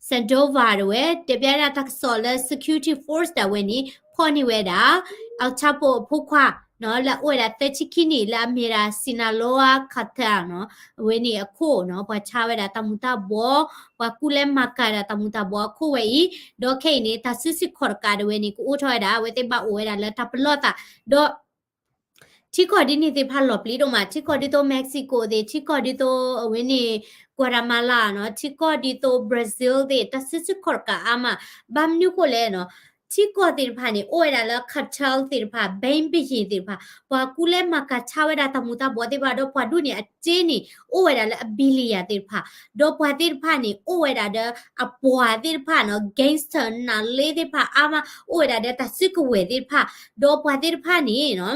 Sandoval ဒၣ်ဝဲ တဲပျဲဒၣ်တၢ်ကစီၣ်လၢ security force ဒၣ်ဝဲန့ၣ် ဖီၣ်န့ၢ်ဝဲဒၣ် El Chapo အဖိခွါ နီၤ လၢအအိၣ်ဝဲဒ၁ၢ်ဆံခံနံၣ် လၢအမ့ၢ်ဝဲဒၣ် Sinaloa cartel နီၤ အဝဲန့ၣ်အခိၣ်နီၤ ပှၤဆါဝဲဒၣ်တၢ်မူၤတၢ်ဘှီး ပှၤကူလဲမၤကၤဒၣ်တၢ်မူၤတၢ်ဘှီးအခိၣ်ဝဲအံၤ ဒီးခဲအံၤန့ၣ် တၢ်စုဆူၣ်ခီၣ်တကးဒၣ်ဝဲန့ၣ် ကအိၣ်ထီၣ်ဝဲဒၣ် အဝဲသ့ၣ်ဘၣ်အိၣ်ဝဲဒၣ်လၢတၢ်ပလီၢ်သး ဒီး ထံကီၢ်ဒ်န့ၣ်သ့ၣ်တဖၣ်လီၤပျံၤဒိၣ်မး ထံကီၢ်ဒ်သိး Mexico သ့ၣ် ထံကီၢ်ဒ်သိးအဝဲန့ၣ် Guatemala နီၤ ထံကီၢ်ဒ်သိး Brazil သ့ၣ် တၢ်စုဆူၣ်ခီၣ်တကးအါမး ဘၣ်မနုၤအဃိလဲၣ်နီၤ ထံကီၢ်သ့ၣ်တဖၣ်န့ၣ် အိၣ်ဝဲဒၣ်လၢ cartel သ့ၣ်တဖၣ် bank ဘုရင်သ့ၣ်တဖၣ် ပှၤကူလဲမၤကၤဆါဝဲဒၣ်တၢ်မူၤတၢ်ဘှီးသ့ၣ်တဖၣ် ဒီးပှၤဒိၣ်န့ၣ်အစ့န့ၣ် အိၣ်ဝဲဒၣ်လၢအ billion သ့ၣ်တဖၣ် ဒီးပှၤသ့ၣ်တဖၣ်န့ၣ် အိၣ်ဝဲဒၣ်ဒီးအပှၤသ့ၣ်တဖၣ်နီၤ gangster နးလ့သ့ၣ်တဖၣ်အါမး အိၣ်ဝဲဒၣ်ဒီးတၢ်စုကဝဲၤသ့ၣ်တဖၣ် ဒီးပှၤသ့ၣ်တဖၣ်န့ၣ်နီၤ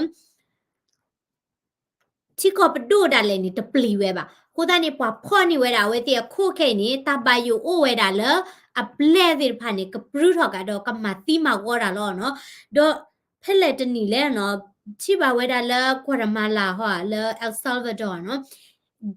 ထံကီၢ်ပဒိၣ်ဒၣ်လဲာ်န့ၣ် တပျံၤဝဲဘၣ်. အဃိသတးန့ၣ် ပှၤဖီၣ်န့ၢ်ဝဲဒၣ်အဝဲသ့ၣ်အခိၣ်ခဲအံၤန့ၣ် တၢ်ဘၣ်ယိၣ်အိၣ်ဝဲဒၣ်လၢ အပျဲၢ်သ့ၣ်တဖၣ်န့ၣ် ကပြုၢ်ထီၣ်ကဒီးကမၤသံမၤဂီၤတၢ်လီၤနီၤ. ဒီးဖဲလဲၣ်တနံၤလဲၣ်နီၤ ထံၣ်ဘၣ်ဝဲဒၣ်လၢ Guatemala ဟီ လၢ El Salvador နီၤ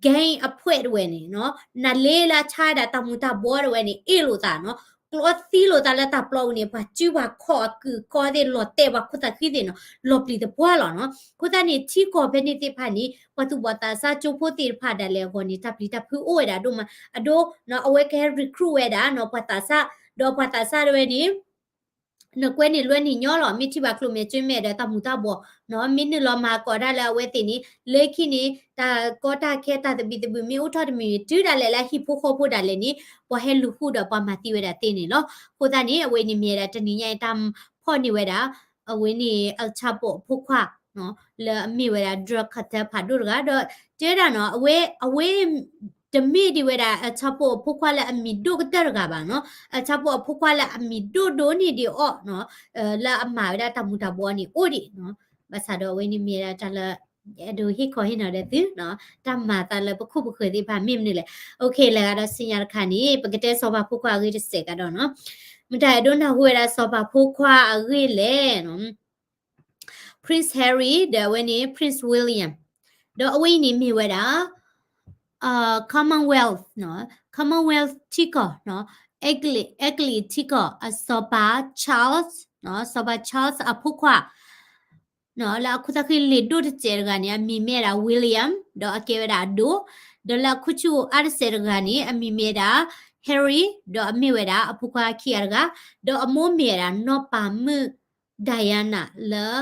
gang အဖှဲးတဝဲန့ၣ်နီၤ နးလ့လၢအဆါဝဲဒၣ်တၢ်မူၤတၢ်ဘှီးတဝဲန့ၣ် အ့ၣ်လိာ်သးနီၤ ကျီသံလိာ်သးလၢတၢ်ပျီပူၤန့ၣ် ပှၤစုပှၤခီၣ်အကုၢ်အကီသ့ၣ် လီၤတဲာ်ပှၤခိၣ်သးဃံသ့ၣ်နီၤ လီၤပျံၤသပှၢ်လီၤနီၤ. အဃိသတးန့ၣ် ထံကီၢ်ဖဲန့ၣ်သ့ၣ်တဖၣ်န့ၣ် ပှၤသူၣ်ဘီၣ်သးစၢ်ကၠိဖိသ့ၣ်တဖၣ်ဒၣ်လဲာ်အဂီၢ်န့ၣ် တၢ်ပျံၤတၢ်ဖုးအိၣ်ဝဲဒၣ်ဒိၣ်မး အဒိနီၤ အဝဲကဟဲ recruit ဝဲဒၣ်နီၤ ပှၤသးစၢ် ဒီးပှၤသးစၢ်တဝဲန့ၣ် နကွဲန့ၣ်လွဲန့ၣ်ညီလီၤ မ့ၢ်ထံၣ်ဘၣ်ကျိၣ်မဲာ်ကၠ့မဲာ်ဒီးတၢ်မူၤတၢ်ဘှီး နီၤ မ့ၢ်နုာ်လီၤမၤကိးတၢ်လၢအဝဲသ့ၣ်န့ၣ် လၢခံန့ၣ် တၢ်ကီတၢ်ခဲတၢ်သဘံၣ်သဘုၣ်မ့ၢ်အိၣ်ထီၣ်တမံၤ တုၤဒၣ်လဲာ်လၢအဟံၣ်ဖိဃီဖိဒၣ်လဲာ်န့ၣ် ပှၤဟဲလူၤဃုာ်ဒီးပှၤမၤသံဝဲဒၣ်သ့န့ၣ်လီၤ. အဃိသတးန့ၣ် အဝဲန့ၣ်မ့ၢ်ဝဲဒၣ်တနံၤညါအံၤတၢ်ဖီၣ်န့ၢ်ဝဲဒၣ် အဝဲန့ၣ် El Chapo အဖိခွါ လၢအမ့ၢ်ဝဲဒၣ် drug cartel ဖးဒိၣ်တဂၤ ဒီးတဲဝဲဒၣ်နီၤ အဝဲ အဝဲ တမ့ၢ်ဒံးဝဲဒၣ် El Chapo အဖိခွါလၢအမံၤဒိၣ်ကတၢၢ်တဂၤဘၣ်နီၤ El Chapo အဖိခွါလၢအမံၤဒိၣ်ဒိၣ်န့ၢ်ဒံးအီၤနီၤ လၢအမၤဝဲဒၣ်တၢ်မူၤတၢ်ဘှီးန့ၣ်အိၣ်ဒံးနီၤ ဘၣ်ဆၣ်ဒီးအဝဲန့ၣ်မ့ၢ်ဝဲဒၣ်တၢ်လၢ အဲၣ်ဒိးဟ့ၣ်ခီဟ့ၣ်နီၤဒီးသုနီၤ တၢ်မၤသးလၢပခိၣ်ပဃၢၤသ့ၣ်တဖၣ်မ့ၢ်မနုၤလဲၣ် OK လၢဂၤဒီးဆူညါတခါန့ၣ် ပကတဲစီၤပၤဖိခွါအဂ့ၢ်တစဲးကဒီးနီၤ မတၤအဲၣ်ဒိးနၢ်ဟူဝဲဒၣ်စီၤပၤဖိခွါအဂ့ၢ်လဲၣ်နီၤ Prince Harry ဒီးအဝဲန့ၣ် Prince William ဒီးအဝဲအံၤန့ၣ်မ့ၢ်ဝဲဒၣ် Commonwealth နီၤ Commonwealth ထံကီၢ်နီၤ အဲကလံး အဲကလံးထံကီၢ်အစီၤပၤ Charles နီၤ စီၤပၤ Charles အဖိခွါ နီၤ လၢအခိၣ်သးဃံလ့ၤဒိၣ်တစဲးတဂၤန့ၣ် အမံၤမ့ၢ်ဝဲဒၣ် William ဒီးအကဲဝဲဒၣ်အဒိၣ်, ဒီးလၢအခိၣ်ဆူၣ်အိၣ်အါတစဲးတဂၤန့ၣ် အမံၤမ့ၢ်ဝဲဒၣ် Harry ဒီးအမ့ၢ်ဝဲဒၣ်အဖိခွါခံဂၤတဂၤ, ဒီးအမိၢ်မ့ၢ်ဝဲဒၣ်နီၢ်ပၤမုၣ် Diana လၢ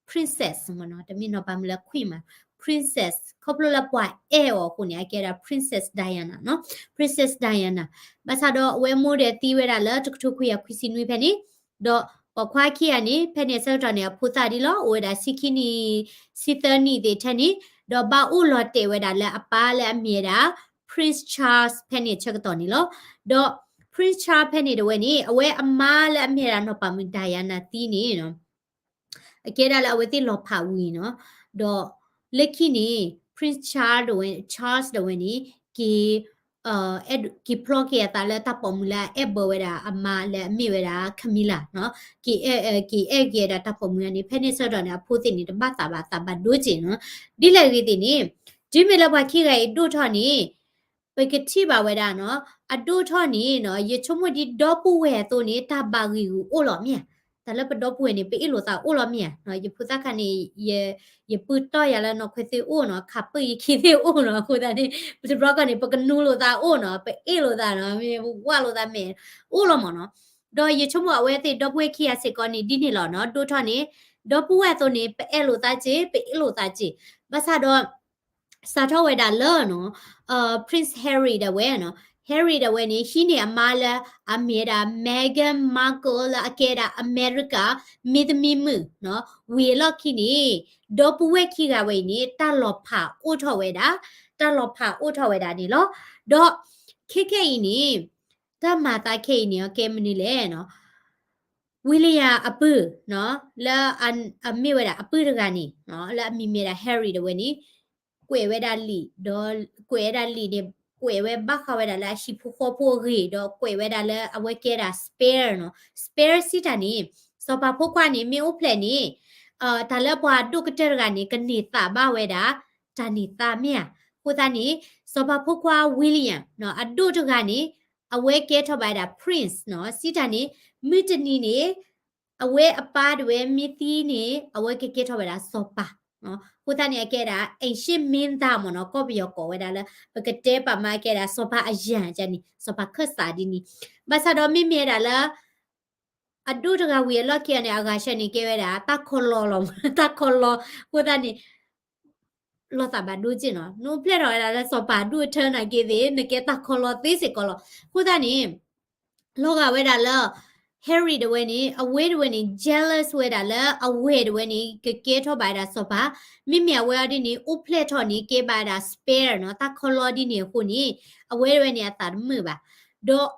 princess မ့ၢ်နီၤ, တမ့ၢ်နီၢ်ပၤမုၣ်လၢ queen မး, princess ခီဖျိလၢပှၤအဲၣ်အီၤအဃိန့ၣ် အကဲဝဲဒၣ် princess Diana နီၤ, princess Diana. ဘၣ်ဆၣ်ဒီးအဝဲမိၢ်ဒီးသံဝဲဒၣ်လၢတကထိခွံကယၤခွံဆံနွံဖဲန့ၣ်, ဒီးပိာ်ခွါခံဂၤန့ၣ် ဖဲန့ၣ်အဆၢကတီၢ်န့ၣ် အဖိသၣ်ဒ်လီၤ, အိၣ်ဝဲဒၣ်ဆံခံနံၣ်, ဆံသၢနံၣ်သ့ၣ်ထဲန့ၣ်, ဒီးဘၣ်အိၣ်လီၤတဲာ်ဝဲဒၣ်လၢအပၢ်လၢအမ့ၢ်ဝဲဒၣ် Prince Charles ဖဲန့ၣ်အဆၢကတီၢ်န့ၣ်လီၤ. ဒီး Prince Charles ဖဲန့ၣ်တဝဲန့ၣ် အဝဲအမါလၢအမ့ၢ်ဝဲဒၣ်နီၢ်ပၤမုၣ် Diana သံန့ၣ် အကဲဒၣ်လၢအဝဲသ့ၣ်လီၤဖးဝံၤနီၤ, ဒီးလၢခံန့ၣ် Prince Charles တဝဲ, Charles တဝဲန့ၣ် က့ၤ, က့ၤဖျီက့ၤအသးလၢတၢ်ပိာ်မုၣ်လၢအအဲၣ်ဘၢဝဲဒၣ်အမါလၢအမ့ၢ်ဝဲဒၣ် Camilla နီၤ, က့ၤအဲၣ်, က့ၤအဲၣ်က့ၤဝဲဒၣ်တၢ်ပိာ်မုၣ်န့ၣ် ဖဲန့ၣ်ဆၢကတီၢ်န့ၣ် အဖိသ့ၣ်န့ၣ် တဘၣ်သးဘၣ် သးဘၣ်ဒိက့ၤနီၤ, ဒ်လဲၣ်ဂ့ၤသ့ၣ်န့ၣ်, တုၤမ့ၢ်လၢပှၤခံဂၤအံၤဒိၣ်ထီၣ်န့ၣ် ပကထံၣ်ဘၣ်ဝဲဒၣ်နီၤ, အဒိၣ်ထီၣ်န့ၣ်နီၤ, ယဆိကမိၣ်ဒ်ဒီပုၢ်ဝဲၢ်အသိးန့ၣ် တၢ်ဘၣ်ဂံာ်ဂူာ်အိၣ်လီၤမ့ၢ်ဧါ, တၢ်လၢပဒီပုၢ်ဝဲၢ်န့ၣ် ပအ့ၣ်လိာ်သးအိၣ်လီၤမ့ၢ်ဧါ, ယဖိသၣ်ခါန့ၣ် ယပုၢ်တီၢ်ယၤလၢနီၢ်ခွဲသ့ၣ်အိၣ်နီၤ, ခးပၢၢ်ယခံသ့ၣ်အိၣ်နီၤ, အဃိသတးန့ၣ် ပတဘျီကီၢ်န့ၣ် ပကနူလိာ်သးအိၣ်နီၤ, ပအ့ၣ်လိာ်သးနီၤ, မ့ၢ်ပဝၢ်လိာ်သးမဲာ် အိၣ်လီၤမ့ၢ်နီၤ, ဒီးယဆိကမိၣ်အဝဲသ့ၣ်ဒီပုၢ်ဝဲၢ်ခံဂၤစ့ၢ်ကီးန့ၣ် ဒ်န့ၣ်လီၤနီၤ, ဒိၣ်ထီၣ်န့ၣ် ဒီပုၢ်ဝဲၢ်အသိးန့ၣ် ပအဲၣ်လိာ်သးက့ၤ ပအ့ၣ်လိာ်သးက့ၤ, ဘၣ်ဆၣ်ဒီး စးထီၣ်ဝဲဒၣ်လၢနီၤ, Prince Harry ဒၣ်ဝဲနီၤ, Harry ဒၣ်ဝဲန့ၣ် ဟံးန့ၢ်အမါလၢအမ့ၢ်ဝဲဒၣ် Meghan Markle လၢအကဲဒၣ်အမဲရကၤ မင်းသမီးမုၣ်နီၤ, ဝံၤအလီၢ်ခံန့ၣ် ဒီပုၢ်ဝဲၢ်ခံဂၤဝဲအံၤန့ၣ် တၢ်လီၤဖးအိၣ်ထီၣ်ဝဲဒၣ်, တၢ်လီၤဖးအိၣ်ထီၣ်ဝဲဒၣ်န့ၣ်လီၤ. ဒီးခဲခဲအံၤန့ၣ် တၢ်မၤသးခဲအံၤန့ၣ် အကဲမနုၤလဲၣ်နီၤ, William အပုၢ်နီၤ, လၢအမ့ၢ်ဝဲဒၣ်အပုၢ်တဂၤန့ၣ်နီၤ, လၢအမံၤမ့ၢ်ဒၣ် Harry ဒၣ်ဝဲန့ၣ် ကွဲးဝဲဒၣ်လံာ်, ဒီးကွဲးဝဲဒၣ်လံာ်န့ၣ် ကွဲးဝဲဘၣ်ဃးဝဲဒၣ်လၢအဟံၣ်ဖိဃီဖိအဂ့ၢ်, ဒီးကွဲးဝဲဒၣ်လၢအဝဲကဲဒၣ် spare နီၤ, spare စံးတၢ်န့ၣ် စီၤပၤဖိခွါန့ၣ် မ့ၢ်အိၣ်ဖျဲၣ်န့ၣ် တၢ်လၢပှၤဒိၣ်ကတၢၢ်တဂၤန့ၣ် ကန့ၢ်သးဘၣ်ဝဲဒၣ် တၢ်န့ၢ်သါမ့ၢ်ဧါ. အဃိသတးန့ၣ် စီၤပၤဖိခွါ William နီၤ အဒိၣ်တဂၤန့ၣ် အဝဲကဲထီၣ်ဘၣ်ဝဲဒၣ် prince နီၤ, စံးတၢ်န့ၣ် မုၢ်တနံၤန့ၣ် အဝဲအပၢ်တဝဲမ့ၢ်သံန့ၣ် အဝဲကကဲထီၣ်ဝဲဒၣ်စီၤပၤ အဃိသတးန့ၣ် အကဲဒၣ် ancient Ming မ့ၢ်နီၤ, ကီၢ်ပယီၤကိးဝဲဒၣ်လၢ ပကတဲပာ်မးအကဲဒၣ် စီၤပၤအယၢၢ်န့ၣ် စီၤပၤခၢၣ်စးဒ်န့ၣ်, ဘၣ်ဆၣ်ဒီးမ့မ့ၢ်ဝဲဒၣ်လၢ အဒိၣ်တဂၤဝံၤအလီၢ်ခံအီၤန့ၣ် အဂၤဆၢန့ၣ်ကဲဝဲဒၣ် တၢ်ခီလီလီၤ, တၢ်ခီလီ, အဃိသတးန့ၣ် လီၤသးဘၣ်ဒိက့ၢ်နီၤ, နအိၣ်ဖျဲၣ်ထီၣ်ဝဲဒၣ်လၢစီၤပၤဒိၣ်အထၢနာ်က့သ့ၣ် နကဲတၢ်ခီလီသ့စ့ၢ်ကီးလီၤ. အဃိသတးန့ၣ် လီၤဂာ်ဝဲဒၣ်လၢ Harry တဝဲန့ၣ် အဝဲတဝဲန့ၣ် jealous ဝဲဒၣ်လၢအဝဲၢ်တဝဲန့ၣ် ကကဲထီၣ်ဘၣ်ဝဲဒၣ်စီၤပၤ, မ့မ့ၢ်အဝဲအီၤဒ်န့ၣ် အိၣ်ဖျဲၣ်ထီၣ်န့ၣ် ကဲဘၣ်ဝဲဒၣ် spare နီၤ, တၢ်ခီလီဒ်န့ၣ်အဃိန့ၣ် အဝဲတဝဲန့ၣ်အသးတမုာ်ဘၣ်. ဒီး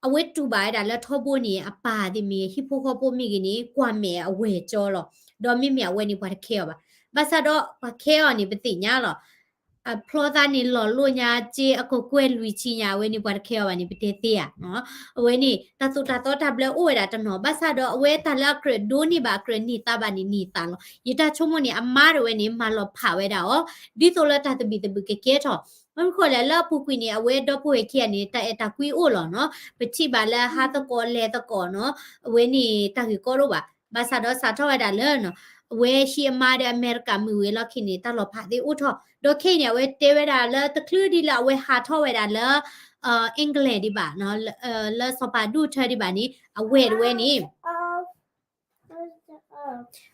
အဝဲတူၢ်ဘၣ်ဝဲဒၣ်လၢထီဘိန့ၣ် အပၢ်သ့ၣ်မ့ၢ်ဂ့ၤ ဟံၣ်ဖိဃီဖိမ့ၢ်ဂ့ၤန့ၣ် ကွၢ်မဲာ်အဝဲၢ်ကၠီလီၤ. ဒီးမ့မ့ၢ်အဝဲန့ၣ်ပှၤတခဲအီၤဘၣ်. ဘၣ်ဆၣ်ဒီးပှၤခဲအီၤန့ၣ် ပသ့ၣ်ညါလီၤ. အဖျီသးန့ၣ်လီၤလိၣ်ညါ စ့အကကွဲၢ်လွံၢ်ဆံညါ အဝဲန့ၣ်ပှၤတခဲအီၤဘၣ်န့ၣ် ပတဲသ့ဧါ. အဝဲန့ၣ် တၢ်သိၣ်တၢ်သီတၢ်ဘျၢအိၣ်ဝဲဒၣ်တနီၤ ဘၣ်ဆၣ်ဒီးအဝဲတၢ်လၢအကြၢးဒိးန့ၢ်ဘၣ် အကြၢးန့ၢ်သါဘၣ်န့ၣ် န့ၢ်သါလီၤ. ယတၢ်ဆိကမိၣ်န့ၣ် အမါတဝဲန့ၣ် မၤလီၤဖးဝဲဒၣ်အီၤ ဒ်သိးလၢတၢ်သဘံၣ်သဘုၣ်ကကဲထီၣ် မ့ၢ်မနုၤဃိလဲၣ် လၢအပူၤကွံာ်န့ၣ် အဝဲဒီပုၢ်ဝဲၢ်ခံဂၤန့ၣ် တၢ်အဲၣ်တၢ်ကွံအိၣ်လီၤနီၤ. ပထံၣ်ဘၣ်လၢဟါသကိးလဲၤသကိးနီၤ အဝဲန့ၣ်တၢ်ဂ့ၢ်ကီဒိၣ်ဘၣ်. ဘၣ်ဆၣ်ဒီးစးထီၣ်ဝဲဒၣ်လၢ အဝဲဟံးအမါဒီးအမဲရကၤမုၢ်ဝံၤအလီၢ်ခံန့ၣ် တၢ်လီၤဖးသ့ၣ်အိၣ်ထီၣ် ဒီးခဲအံၤန့ၣ် အဝဲတဲဝဲဒၣ်လၢတချုးဒ်လၢအဝဲဟးထီၣ်ဝဲဒၣ်လၢ England ဒံးဘၣ် လၢစီၤပၤဒိၣ်ထၢဒံးဘၣ်န့ၣ် အဝဲၢ်တဝဲန့ၣ်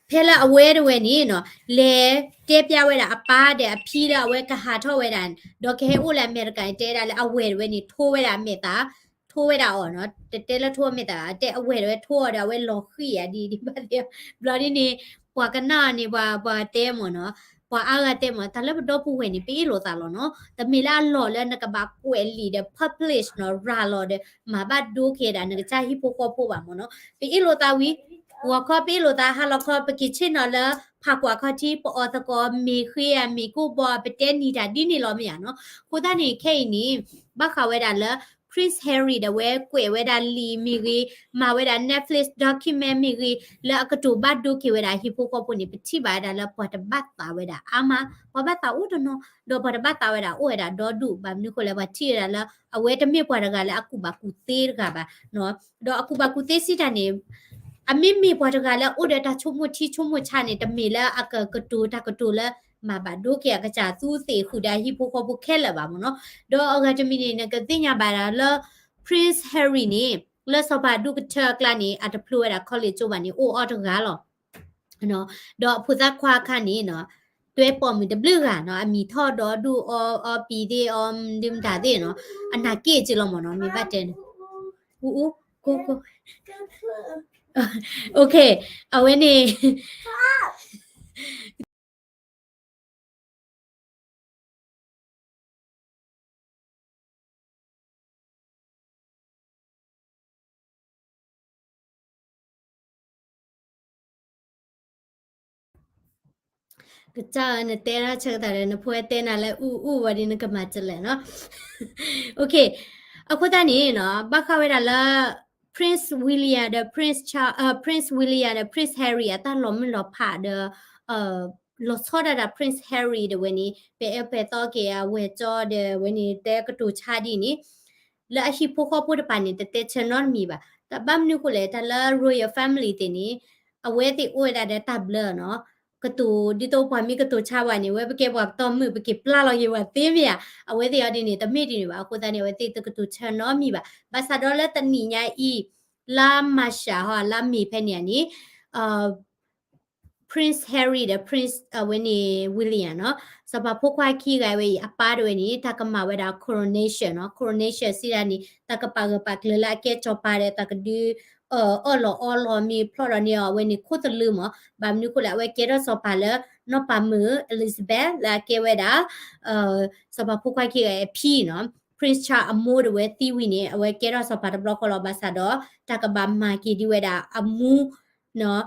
ဖဲလၢအဝဲတဝဲန့ၣ်နီၤ လဲၤတဲပျၢ်ဝဲဒၣ်အပၢ်ဒီးအဖံလၢအဝဲကဟးထီၣ်ဝဲဒၣ် ဒီးကဟဲအိၣ်လၢအမဲရကၤန့ၣ် တဲဝဲဒၣ်လၢအဝဲၢ်တဝဲန့ၣ် ထိဝဲဒၣ်အမဲာ်သး ထိဝဲဒၣ်အီၤနီၤ တတဲလၢထိအမဲာ်သးဘၣ် တဲအဝဲၢ်တဝဲထိအီၤဒီး အဝဲလီၤဃံၣ်ဧါဒ်ဒံးဘၣ်သ့ၣ် ဘျီဒ်န့ၣ် ပှၤကနၣ်အီၤန့ၣ် ပှၤ ပှၤတဲမ့ၢ်နီၤ ပှၤအါဂၤတဲမ့ၢ် တၢ်လၢပဒီပုၢ်ဝဲၢ်န့ၣ် ပအ့ၣ်လိာ်သးလီၤနီၤ တမ့ၢ်လၢအလီၢ်လၢနကဘၣ်ကွဲးလံာ်ဒီး publish နီၤ ရၤလီၤဒီး မၤဘၣ်ဒိက့ၤဒၣ် နကစၢ်ဟံၣ်ဖိဃီဖိဘၣ်မ့ၢ်နီၤ ပအ့ၣ်လိာ်သးဝံၤ ဂီၤခီပအ့ၣ်လိာ်သး ဟါလီၤခီ ပက့ၤဆ့ၣ်နီၤလၢ ဖးကွၢ်ခီၣ်ထံး ပအီၣ်သကိး မ့ၢ်ဃ့ဧါ မ့ၢ်ကိၢ်ဘီ ပတဲနံၤတၢ်ဒ်န့ၣ်လီၤမ့ၢ်ဧါနီၤ အဃိသတးန့ၣ် ခဲအံၤန့ၣ် ဘၣ်ဃးဝဲဒၣ်လၢ Prince Harry ဒီးဝဲကွဲးဝဲဒၣ်လံာ်မ့ၢ်ဂ့ၤ မၤဝဲဒၣ် Netflix document မ့ၢ်ဂ့ၤ လၢအကတိၤဘၣ်ဒိက့ၤဝဲဒၣ်ဟံၣ်ဖိဃီဖိန့ၣ် ပထံၣ်ဘၣ်ဝဲဒၣ်လၢပှၤတဘၣ်သးဝဲဒၣ်အါမး ပှၤဘၣ်သးအိၣ်တနီၤ ဒီးပှၤတဘၣ်သးဝဲဒၣ်အိၣ်ဝဲဒၣ်ဒီဒူၣ် ဘၣ်မနုၤဃိလဲၣ် ပှၤထံၣ်ဝဲဒၣ်လၢ အဝဲတမ့ၢ်ပှၤတဂၤလၢအကူၣ်ဘၣ်ကူၣ်သ့တဂၤဘၣ် ဒီးအကူၣ်ဘၣ်ကူၣ်သ့စံးတၢ်န့ၣ် အမ့မ့ၢ်ပှၤတဂၤလၢအိၣ်ဒီးတၢ်ဆိကမိၣ်ထံဆိကမိၣ်ဆးန့ၣ် တမ့ၢ်လၢအကကတိၤတၢ်ကတိၤလၢ မၤဘၣ်ဒိက့ၤအကစၢ်သူသ့ၣ်ဃုာ်ဒီးဟံၣ်ဖိဃီဖိခဲလၢာ်ဘၣ်မ့ၢ်နီၤ ဒီးအဂၤတမံၤန့ၣ် နကသ့ၣ်ညါဘၣ်ဒၣ်လၢ Prince Harry န့ၣ် လၢစီၤပၤဒိၣ်ကထၢအကျါန့ၣ် အတဖျိဝဲဒၣ် college ကၠိဘၣ်န့ၣ် အိၣ်အီၤတဂၤလီၤ ဒီးအဖိသၣ်ခွါအခါန့ၣ် တွဲပိာ်မုၣ်တဘျုးဂၤနီၤ အမံၤထီၣ်ဒီဒူၣ်အီအီပံၤသ့ၣ်အီ ဒုမတၤသ့ၣ်နီၤ အနာ်က့ၢ်က့လီၤမ့ၢ်နီၤ မ့ၢ်ဘၣ်တဲန့ၣ် အူအူ ကိကိ OK အဝဲန့ၣ် ကစၢ်ဧၢ နတဲဒၣ်ဆၢကတီၢ်ဒီး နဖိတဲနၤလၢအူအူဝဲဒ်နကမၤစလဲၣ်နီၤ OK အဃိသတးန့ၣ်နီၤ ဘၣ်ဃးဝဲဒၣ်လၢ Prince William ဒီး Prince Charles Prince William ဒီး Prince Harry အတၢ်လီၤမုၢ်လီၤဖးဒီး လီၤဆီဒၣ်တၢ် Prince Harry ဒီးဝဲန့ၣ် ပဲအဲၣ်ပဲသီက့ၤအဝဲၢ်ကၠီဒီးဝဲန့ၣ် တဲကတိၤဆါဒ်န့ၣ် လၢအဟံၣ်ဖိဃီဖိတပၤန့ၣ် တတဲဆၢနီတမံၤဘၣ် တဘၣ်မနုၤဃိလဲၣ် တၢ်လၢ royal family သ့ၣ်န့ၣ် အဝဲသ့ၣ်အိၣ်ဝဲဒၣ်ဒီးတၢ်ဘျၢနီၤ ကတိၤဒ်သိးပှၤမ့ၢ်ကတိၤဆါဝဲန့ၣ် ဝဲပကဲပှၤပတီၢ်မုၣ် ပက့ၤပျၢ်လီၤက့ၤဝဲသ့မ့ၢ်ဧါ အဝဲသ့ၣ်အီၤဒ်န့ၣ် တမ့ၢ်ဒ်န့ၣ်ဘၣ် အဃိသတးန့ၣ် အဝဲသ့ၣ်တကတိၤဆၢနီတမံၤဘၣ် ဘၣ်ဆၣ်ဒီးလၢတနံၤညါအံၤ လါမၤရှးဟီ လါမ့ၤဖဲန့ၣ်န့ၣ် Prince Harry ဒီး Prince အဝဲန့ၣ် William နီၤ စီၤပၤဖိခွါခံဂၤဝဲအံၤ အပၢ်တဝဲန့ၣ် တၢ်ကမၤဝဲဒၣ် coronation နီၤ coronation စံးဒၣ်န့ၣ် တၢ်ကပာ်ဂၢၢ်ပာ်ကျၢၤလၢအကဲစီၤပၤဒီး တၢ်ကဒုး အၢၣ်လီၤအီလီၤမ့ၢ်ဖျီၣ်ဒီးန့ၣ်အီၤ အဝဲန့ၣ်ခိၣ်သလုးမး ဘၣ်မနုၤဃိလဲၣ် အဝဲကဲထီၣ်စီၤပၤလၢ နီၢ်ပၤမုၣ် Elizabeth လၢအကဲဝဲဒၣ် စီၤပၤဖိခွါခံဂၤအဖံနီၤ Prince Charles အမိၢ်တဝဲသံဝံၤန့ၣ် အဝဲကဲထီၣ်စီၤပၤတဘျီဃီလီၤ ဘၣ်ဆၣ်ဒီး တၢ်ကဘၣ်မၤက့ၤဒ်ဝဲဒၣ်အမူ တၢ်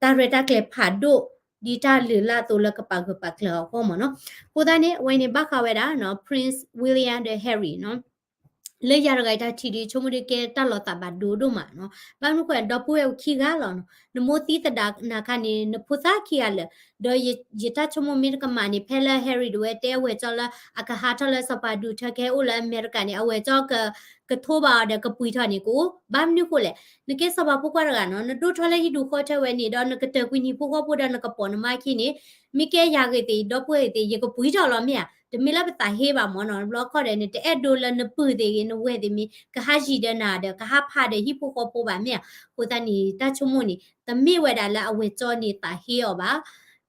ရဲၣ်တၢ်ကျဲၤဖးဒိၣ် ဒ်တၢ်လုၢ်လၢ်အသိးလၢကပာ်ဂၢၢ်ပာ်ကျၢၤအီၤအဂီၢ်မးနီၤ အဃိသတးန့ၣ် အဝဲန့ၣ်ဘၣ်ဃးဝဲဒၣ် Prince William ဒီး Harry နီၤ လၢယၤတဂၤအတၢ်ထံၣ်ဒီး ဆိကမိၣ်ဒုးကဲတၢ်လီၤသးဘၣ်ဒိဒိၣ်မးနီၤ. ဘၣ်မနုၤဃိ ဒီပုၢ်ဝဲၢ်အိၣ်ခံဂၤလီၤနီၤ. နမိၢ်သံသဒၣ်နၤခါန့ၣ် နဖိသၣ်ခံဂၤလၢာ်, ဒီးယတၢ်ဆိကမိၣ်မ့ၢ်တကမၣ်န့ၣ် ဖဲလၢ Harry ဒၣ်ဝဲတဲအဝဲၢ်ကၠီလၢ အကဟးထီၣ်လၢစီၤပၤဒုးထၢကဟဲအိၣ်လၢအမဲရကၤန့ၣ် အဝဲၢ်ကၠီ ကထိဘၣ်အီၤဒီးကပှံၤထီၣ်န့ၣ်ကအိၣ်. ဘၣ်မနုၤဃိလဲၣ်, နကဲစီၤပၤဖိခွါတဂၤနီၤ, နဒိၣ်ထီၣ်လၢဟံၣ်ဒူၣ်ဃီထၢဝဲန့ၣ် ဒီးနကတၢၢ်ကွံာ်နဟံၣ်ဖိဃီဖိဒီးနကပိာ်နမါခံန့ၣ်, မ့ၢ်ကဲယၤဂ့ၤသ့ၣ် ဒီပုၢ်ဝဲၢ်ဂ့ၤသ့ၣ် ယကပှံၤထီၣ်လီၤမ့ၢ်ဧါ. တမ့ၢ်လၢပသးဟ့ဘၣ်မၢ်နီၤ. တဘျီခီဒီး နတအဲၣ်ဒိးလၢနပုၢ်သ့ၣ်ဂ့ၤ နဝဲၢ်သ့ၣ်မ့ၢ် ကဟးယံၤဒီးနၤဒီး ကဟးဖးဒီးဟံၣ်ဖိဃီဖိဘၣ်မ့ၢ်ဧါ. အဃိသတးန့ၣ် တၢ်ဆိကမိၣ်န့ၣ် တမ့ၢ်ဝဲဒၣ်လၢအဝဲၢ်ကၠီန့ၣ်သးဟ့အီၤဘၣ်,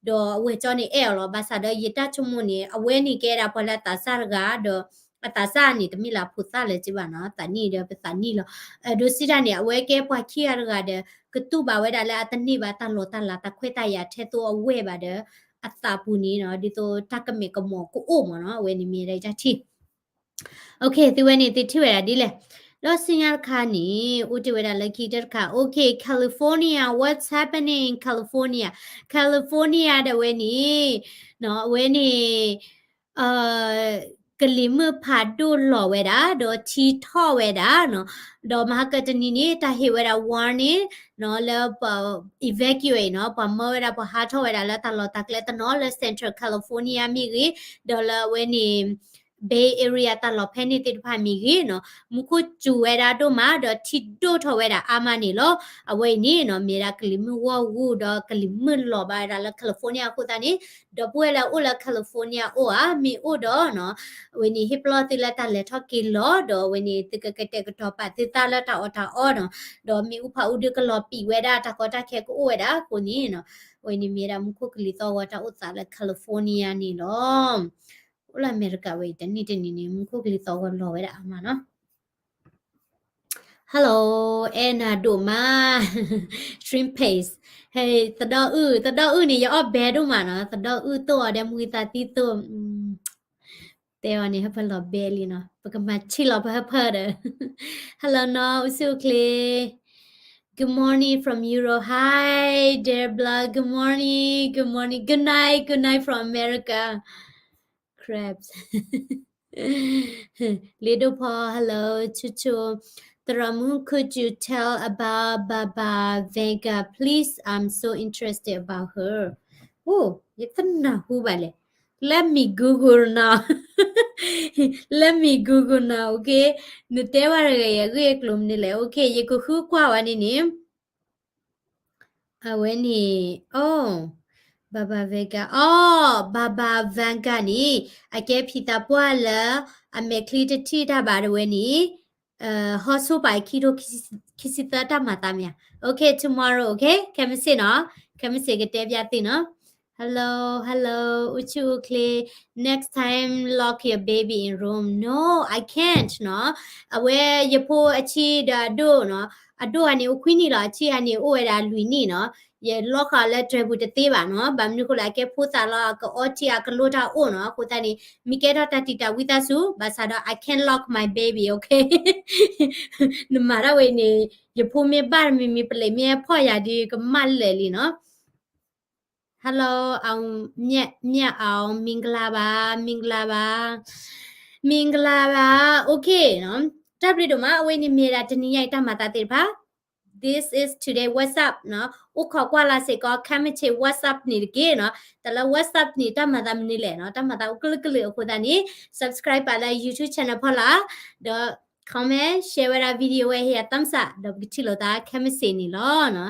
ဒီးအဝဲၢ်ကၠီန့ၣ်အဲၣ်အီၤလီၤ. ဘၣ်ဆၣ်ဒီးယတၢ်ဆိကမိၣ်န့ၣ် အဝဲန့ၣ်ကဲဒၣ်ပှၤလၢအသးစၢ်တဂၤဒီး အသးစၢ်န့ၣ် တမ့ၢ်လၢအဖိသၣ်လၢၤက့ဘၣ်နီၤ, သးနံၣ်ဒီးပသးနံၣ်လီၤ. အဒိစံးတၢ်န့ၣ် အဝဲကဲပှၤခံဂၤတဂၤဒီး ကတူၢ်ဘၣ်ဝဲဒၣ်လၢအတန့ၢ်ဘၣ်တၢ်လီၤတၢ်လၤ တၢ်ခွဲးတၢ်ယာ်ထဲသိးအဝဲၢ်ဘၣ်ဒီး အသးပူၤန့ၣ်နီၤ, ဒ်သိးတၢ်ကမဲာ်ကမီၤကအိၣ်မၢ်နီၤ, အဝဲန့ၣ်မ့ၢ်ဒၣ်ယတၢ်ထံၣ်. သုဝဲန့ၣ်သုထံၣ်ဝဲဒၣ်ဒ်လဲၣ်. ဒီးဆူညါတခါန့ၣ် အိၣ်တ့ၢ်ဝဲဒၣ်လၢခံကတၢၢ်တခါ, okay, California, what's happening in California? California ဒီးဝဲန့ၣ် အဝဲန့ၣ် ကလံၤမုၢ်ဖးဒိၣ်လီၤဝဲဒၣ် ဒီးထံထီၣ်ဝဲဒၣ်နီၤ, ဒီးမဟါကတနံၤန့ၣ် တၢ်ဟ့ၣ်ဝဲဒၣ် warning နီၤ လၢပှၤ evacuate နီၤ, ပှၤမၢဝဲဒၣ် ပှၤဟးထီၣ်ဝဲဒၣ်လၢတၢ်လီၢ်တၢ်ကျဲတနီၤ လၢ Central California မ့ၢ်ဂ့ၤ, ဒီးလၢအဝဲန့ၣ် Bay Area တၢ်လီၢ်ဖဲန့ၣ်သ့ၣ်တဖၣ်မ့ၢ်ဂ့ၤနီၤ, မူခိၣ်စူၤဝဲဒၣ်ဒိၣ်မး ဒီးထံဒိၣ်ထီၣ်ဝဲဒၣ်အါမးန့ၣ်လီၤ. အဝဲအံၤန့ၣ်နီၤ မ့ၢ်ဒၣ်ကလံၤမုၢ်ဂီၢ်ဂူာ် ဒီးကလံၤမုၢ်လီၤဘၣ်ဝဲဒၣ်လၢ California အဃိသတးန့ၣ် ဒီပုၢ်ဝဲၢ်လၢအအိၣ်လၢ California အိၣ်ဧါ, မ့ၢ်အိၣ်ဒီးနီၤ, အဝဲန့ၣ်ဟ့ၣ်ပလီၢ်သုလၢတၢ်လဲၤထီၣ်က့ၤလီၤ, ဒီးအဝဲန့ၣ်သုကကတဲာ်ကတီၤပာ်သုသးလၢတၢ်အီၣ်တၢ်အီနီၤ, ဒီးမ့ၣ်အူဖးအူဒုးကလီၤပံာ်ဝဲဒၣ် တၢ်ကီတၢ်ခဲကအိၣ်ဝဲဒၣ်အဃိန့ၣ်နီၤ, အဝဲန့ၣ်မ့ၢ်ဝဲဒၣ်မူခိၣ်ကလံၤသီၣ်ဂီၤတၢ်အိၣ်သးလၢ California န့ၣ်လီၤ. အိၣ်လၢအမဲရကၤဝဲအံၤ တနံၣ်တနံၤန့ၣ် မူခိၣ်ကလံၤသီၣ်ဂီၤလီၤဝဲဒၣ်အါမးနီၤ. Hello, အဲၣ်နၤဒိၣ်မး Shrimp Paste. ဟဲ သဒီအုၣ်, သဒီအုၣ်န့ၣ် ယအီၣ်ဘဲဒိၣ်မးနီၤ, သဒီအုၣ်သိၣ်အီၤဒီးမုၢ်သးသံသိၣ်, တဲအီၤန့ၣ် ဟၢဖၢလီၤဘဲလံနီၤ, ပကမၤဆံၣ်လီၤပဟၢဖၢဒီး Hello နီၤ အိၣ်ဆူၣ်အိၣ်ချ့ Good morning from Europe. Hi, dear blood. Good morning. Good morning. Good night. Good night from America. Crabs. လ့ဒိၣ်ဖီ hello, ဆူၣ်ဆူၣ်, သရၣ်မုၣ် could you tell about Baba Vanga, please? I'm so interested about her. အိၣ် ယတနၢ်ဟူဘၣ်လဲၣ်. Let me Google now. Let me Google now, okay? နတဲဝဲတဂၤအံၤ အဂ့ၢ်အကျိၤမနုၤလဲၣ်. Okay, ယကဃုကွၢ်ဝဲန့ၣ်န့ၣ် အဝဲန့ၣ် အိၣ် Baba Vanga, အိၣ် Baba Vanga န့ၣ် အကဲဖံသးပှၢ်လၢ အမဲာ်ချံတထံၣ်တၢ်ဘၣ်ဒီးဝဲန့ၣ် ဟီၣ်ဆိပာ်ခံထိခံဆံသၢတၢ်မၤသးမ့ၢ်ဧါ. Okay, tomorrow, okay? ခဲမုၢ်ဆ့ၣ်နီၤ, ခဲမုၢ်ဆ့ၣ်ကတဲပျးသုနီၤ. Hello, hello, အိၣ်ဆူၣ်အိၣ်ချ့, next time lock your baby in room. No, I can't နီၤ. အဝဲယဖိအဆံးဒီးအဒိၣ်နီၤ, အဒိၣ်ဂၤန့ၣ်အိၣ်ခွံနံၣ်လီၤ, အဆံးဂၤန့ၣ်အိၣ်ဝဲဒၣ်လွံၢ်နံၣ်နီၤ. ယ lock ဃာ်လၢတြဲၤပူၤတသ့ဘၣ်နီၤ, ဘၣ်မနုၤဃိလဲၣ် အကဲဖိသၣ်လီၤ အကအီထံအကလိတၢ်အိၣ်နီၤ. အဃိသတးန့ၣ် မ့ၢ်ကဲထီၣ်တၢ်တံာ်တာ်ဝံသးစူၤ, ဘၣ်ဆၣ်ဒီး I can't lock my baby, okay? နမၤတၢ်ဝဲအံၤန့ၣ် ယဖိမ့ၢ်ဘၣ်တမံၤမံၤ ပလံးမ့ၢ်ဖီၣ်ယၤဒီး ကမၣ်လၢာ်လံနီၤ. Hello, အောင်မြတ်, မြတ်အောင်, မင်္ဂလာပါ, မင်္ဂလာပါ, မင်္ဂလာပါ, okay နီၤ. တၢ်ဘျုးဒိၣ်မး, အဝဲန့ၣ်မ့ၢ်ဒၣ်တနံၤညါအံၤတၢ်မၤသးသ့ၣ်တဖၣ်. This is today what's up နီၤ. အိၣ်ခိးကွၢ်လၢ်စ့ၢ်ကီး ခဲမုၢ်ဆ့ၣ် what's up န့ၣ်တက့ၢ်နီၤ. တၢ်လၢ what's up န့ၣ် တၢ်မၤသးမနုၤလဲၣ်နီၤ, တၢ်မၤသးအိၣ်ကလုာ်ကလုာ်အဃိသတးန့ၣ် subscribe ပာ်လၢ YouTube channel ဖီလာ်, ဒီး comment, share ဝဲဒၣ် video ဝဲ ဟ့ၣ်ယၤ thumbs up ဒီးပကထံၣ်လိာ်သးခဲမုၢ်ဆ့ၣ်န့ၣ်လီၤနီၤ.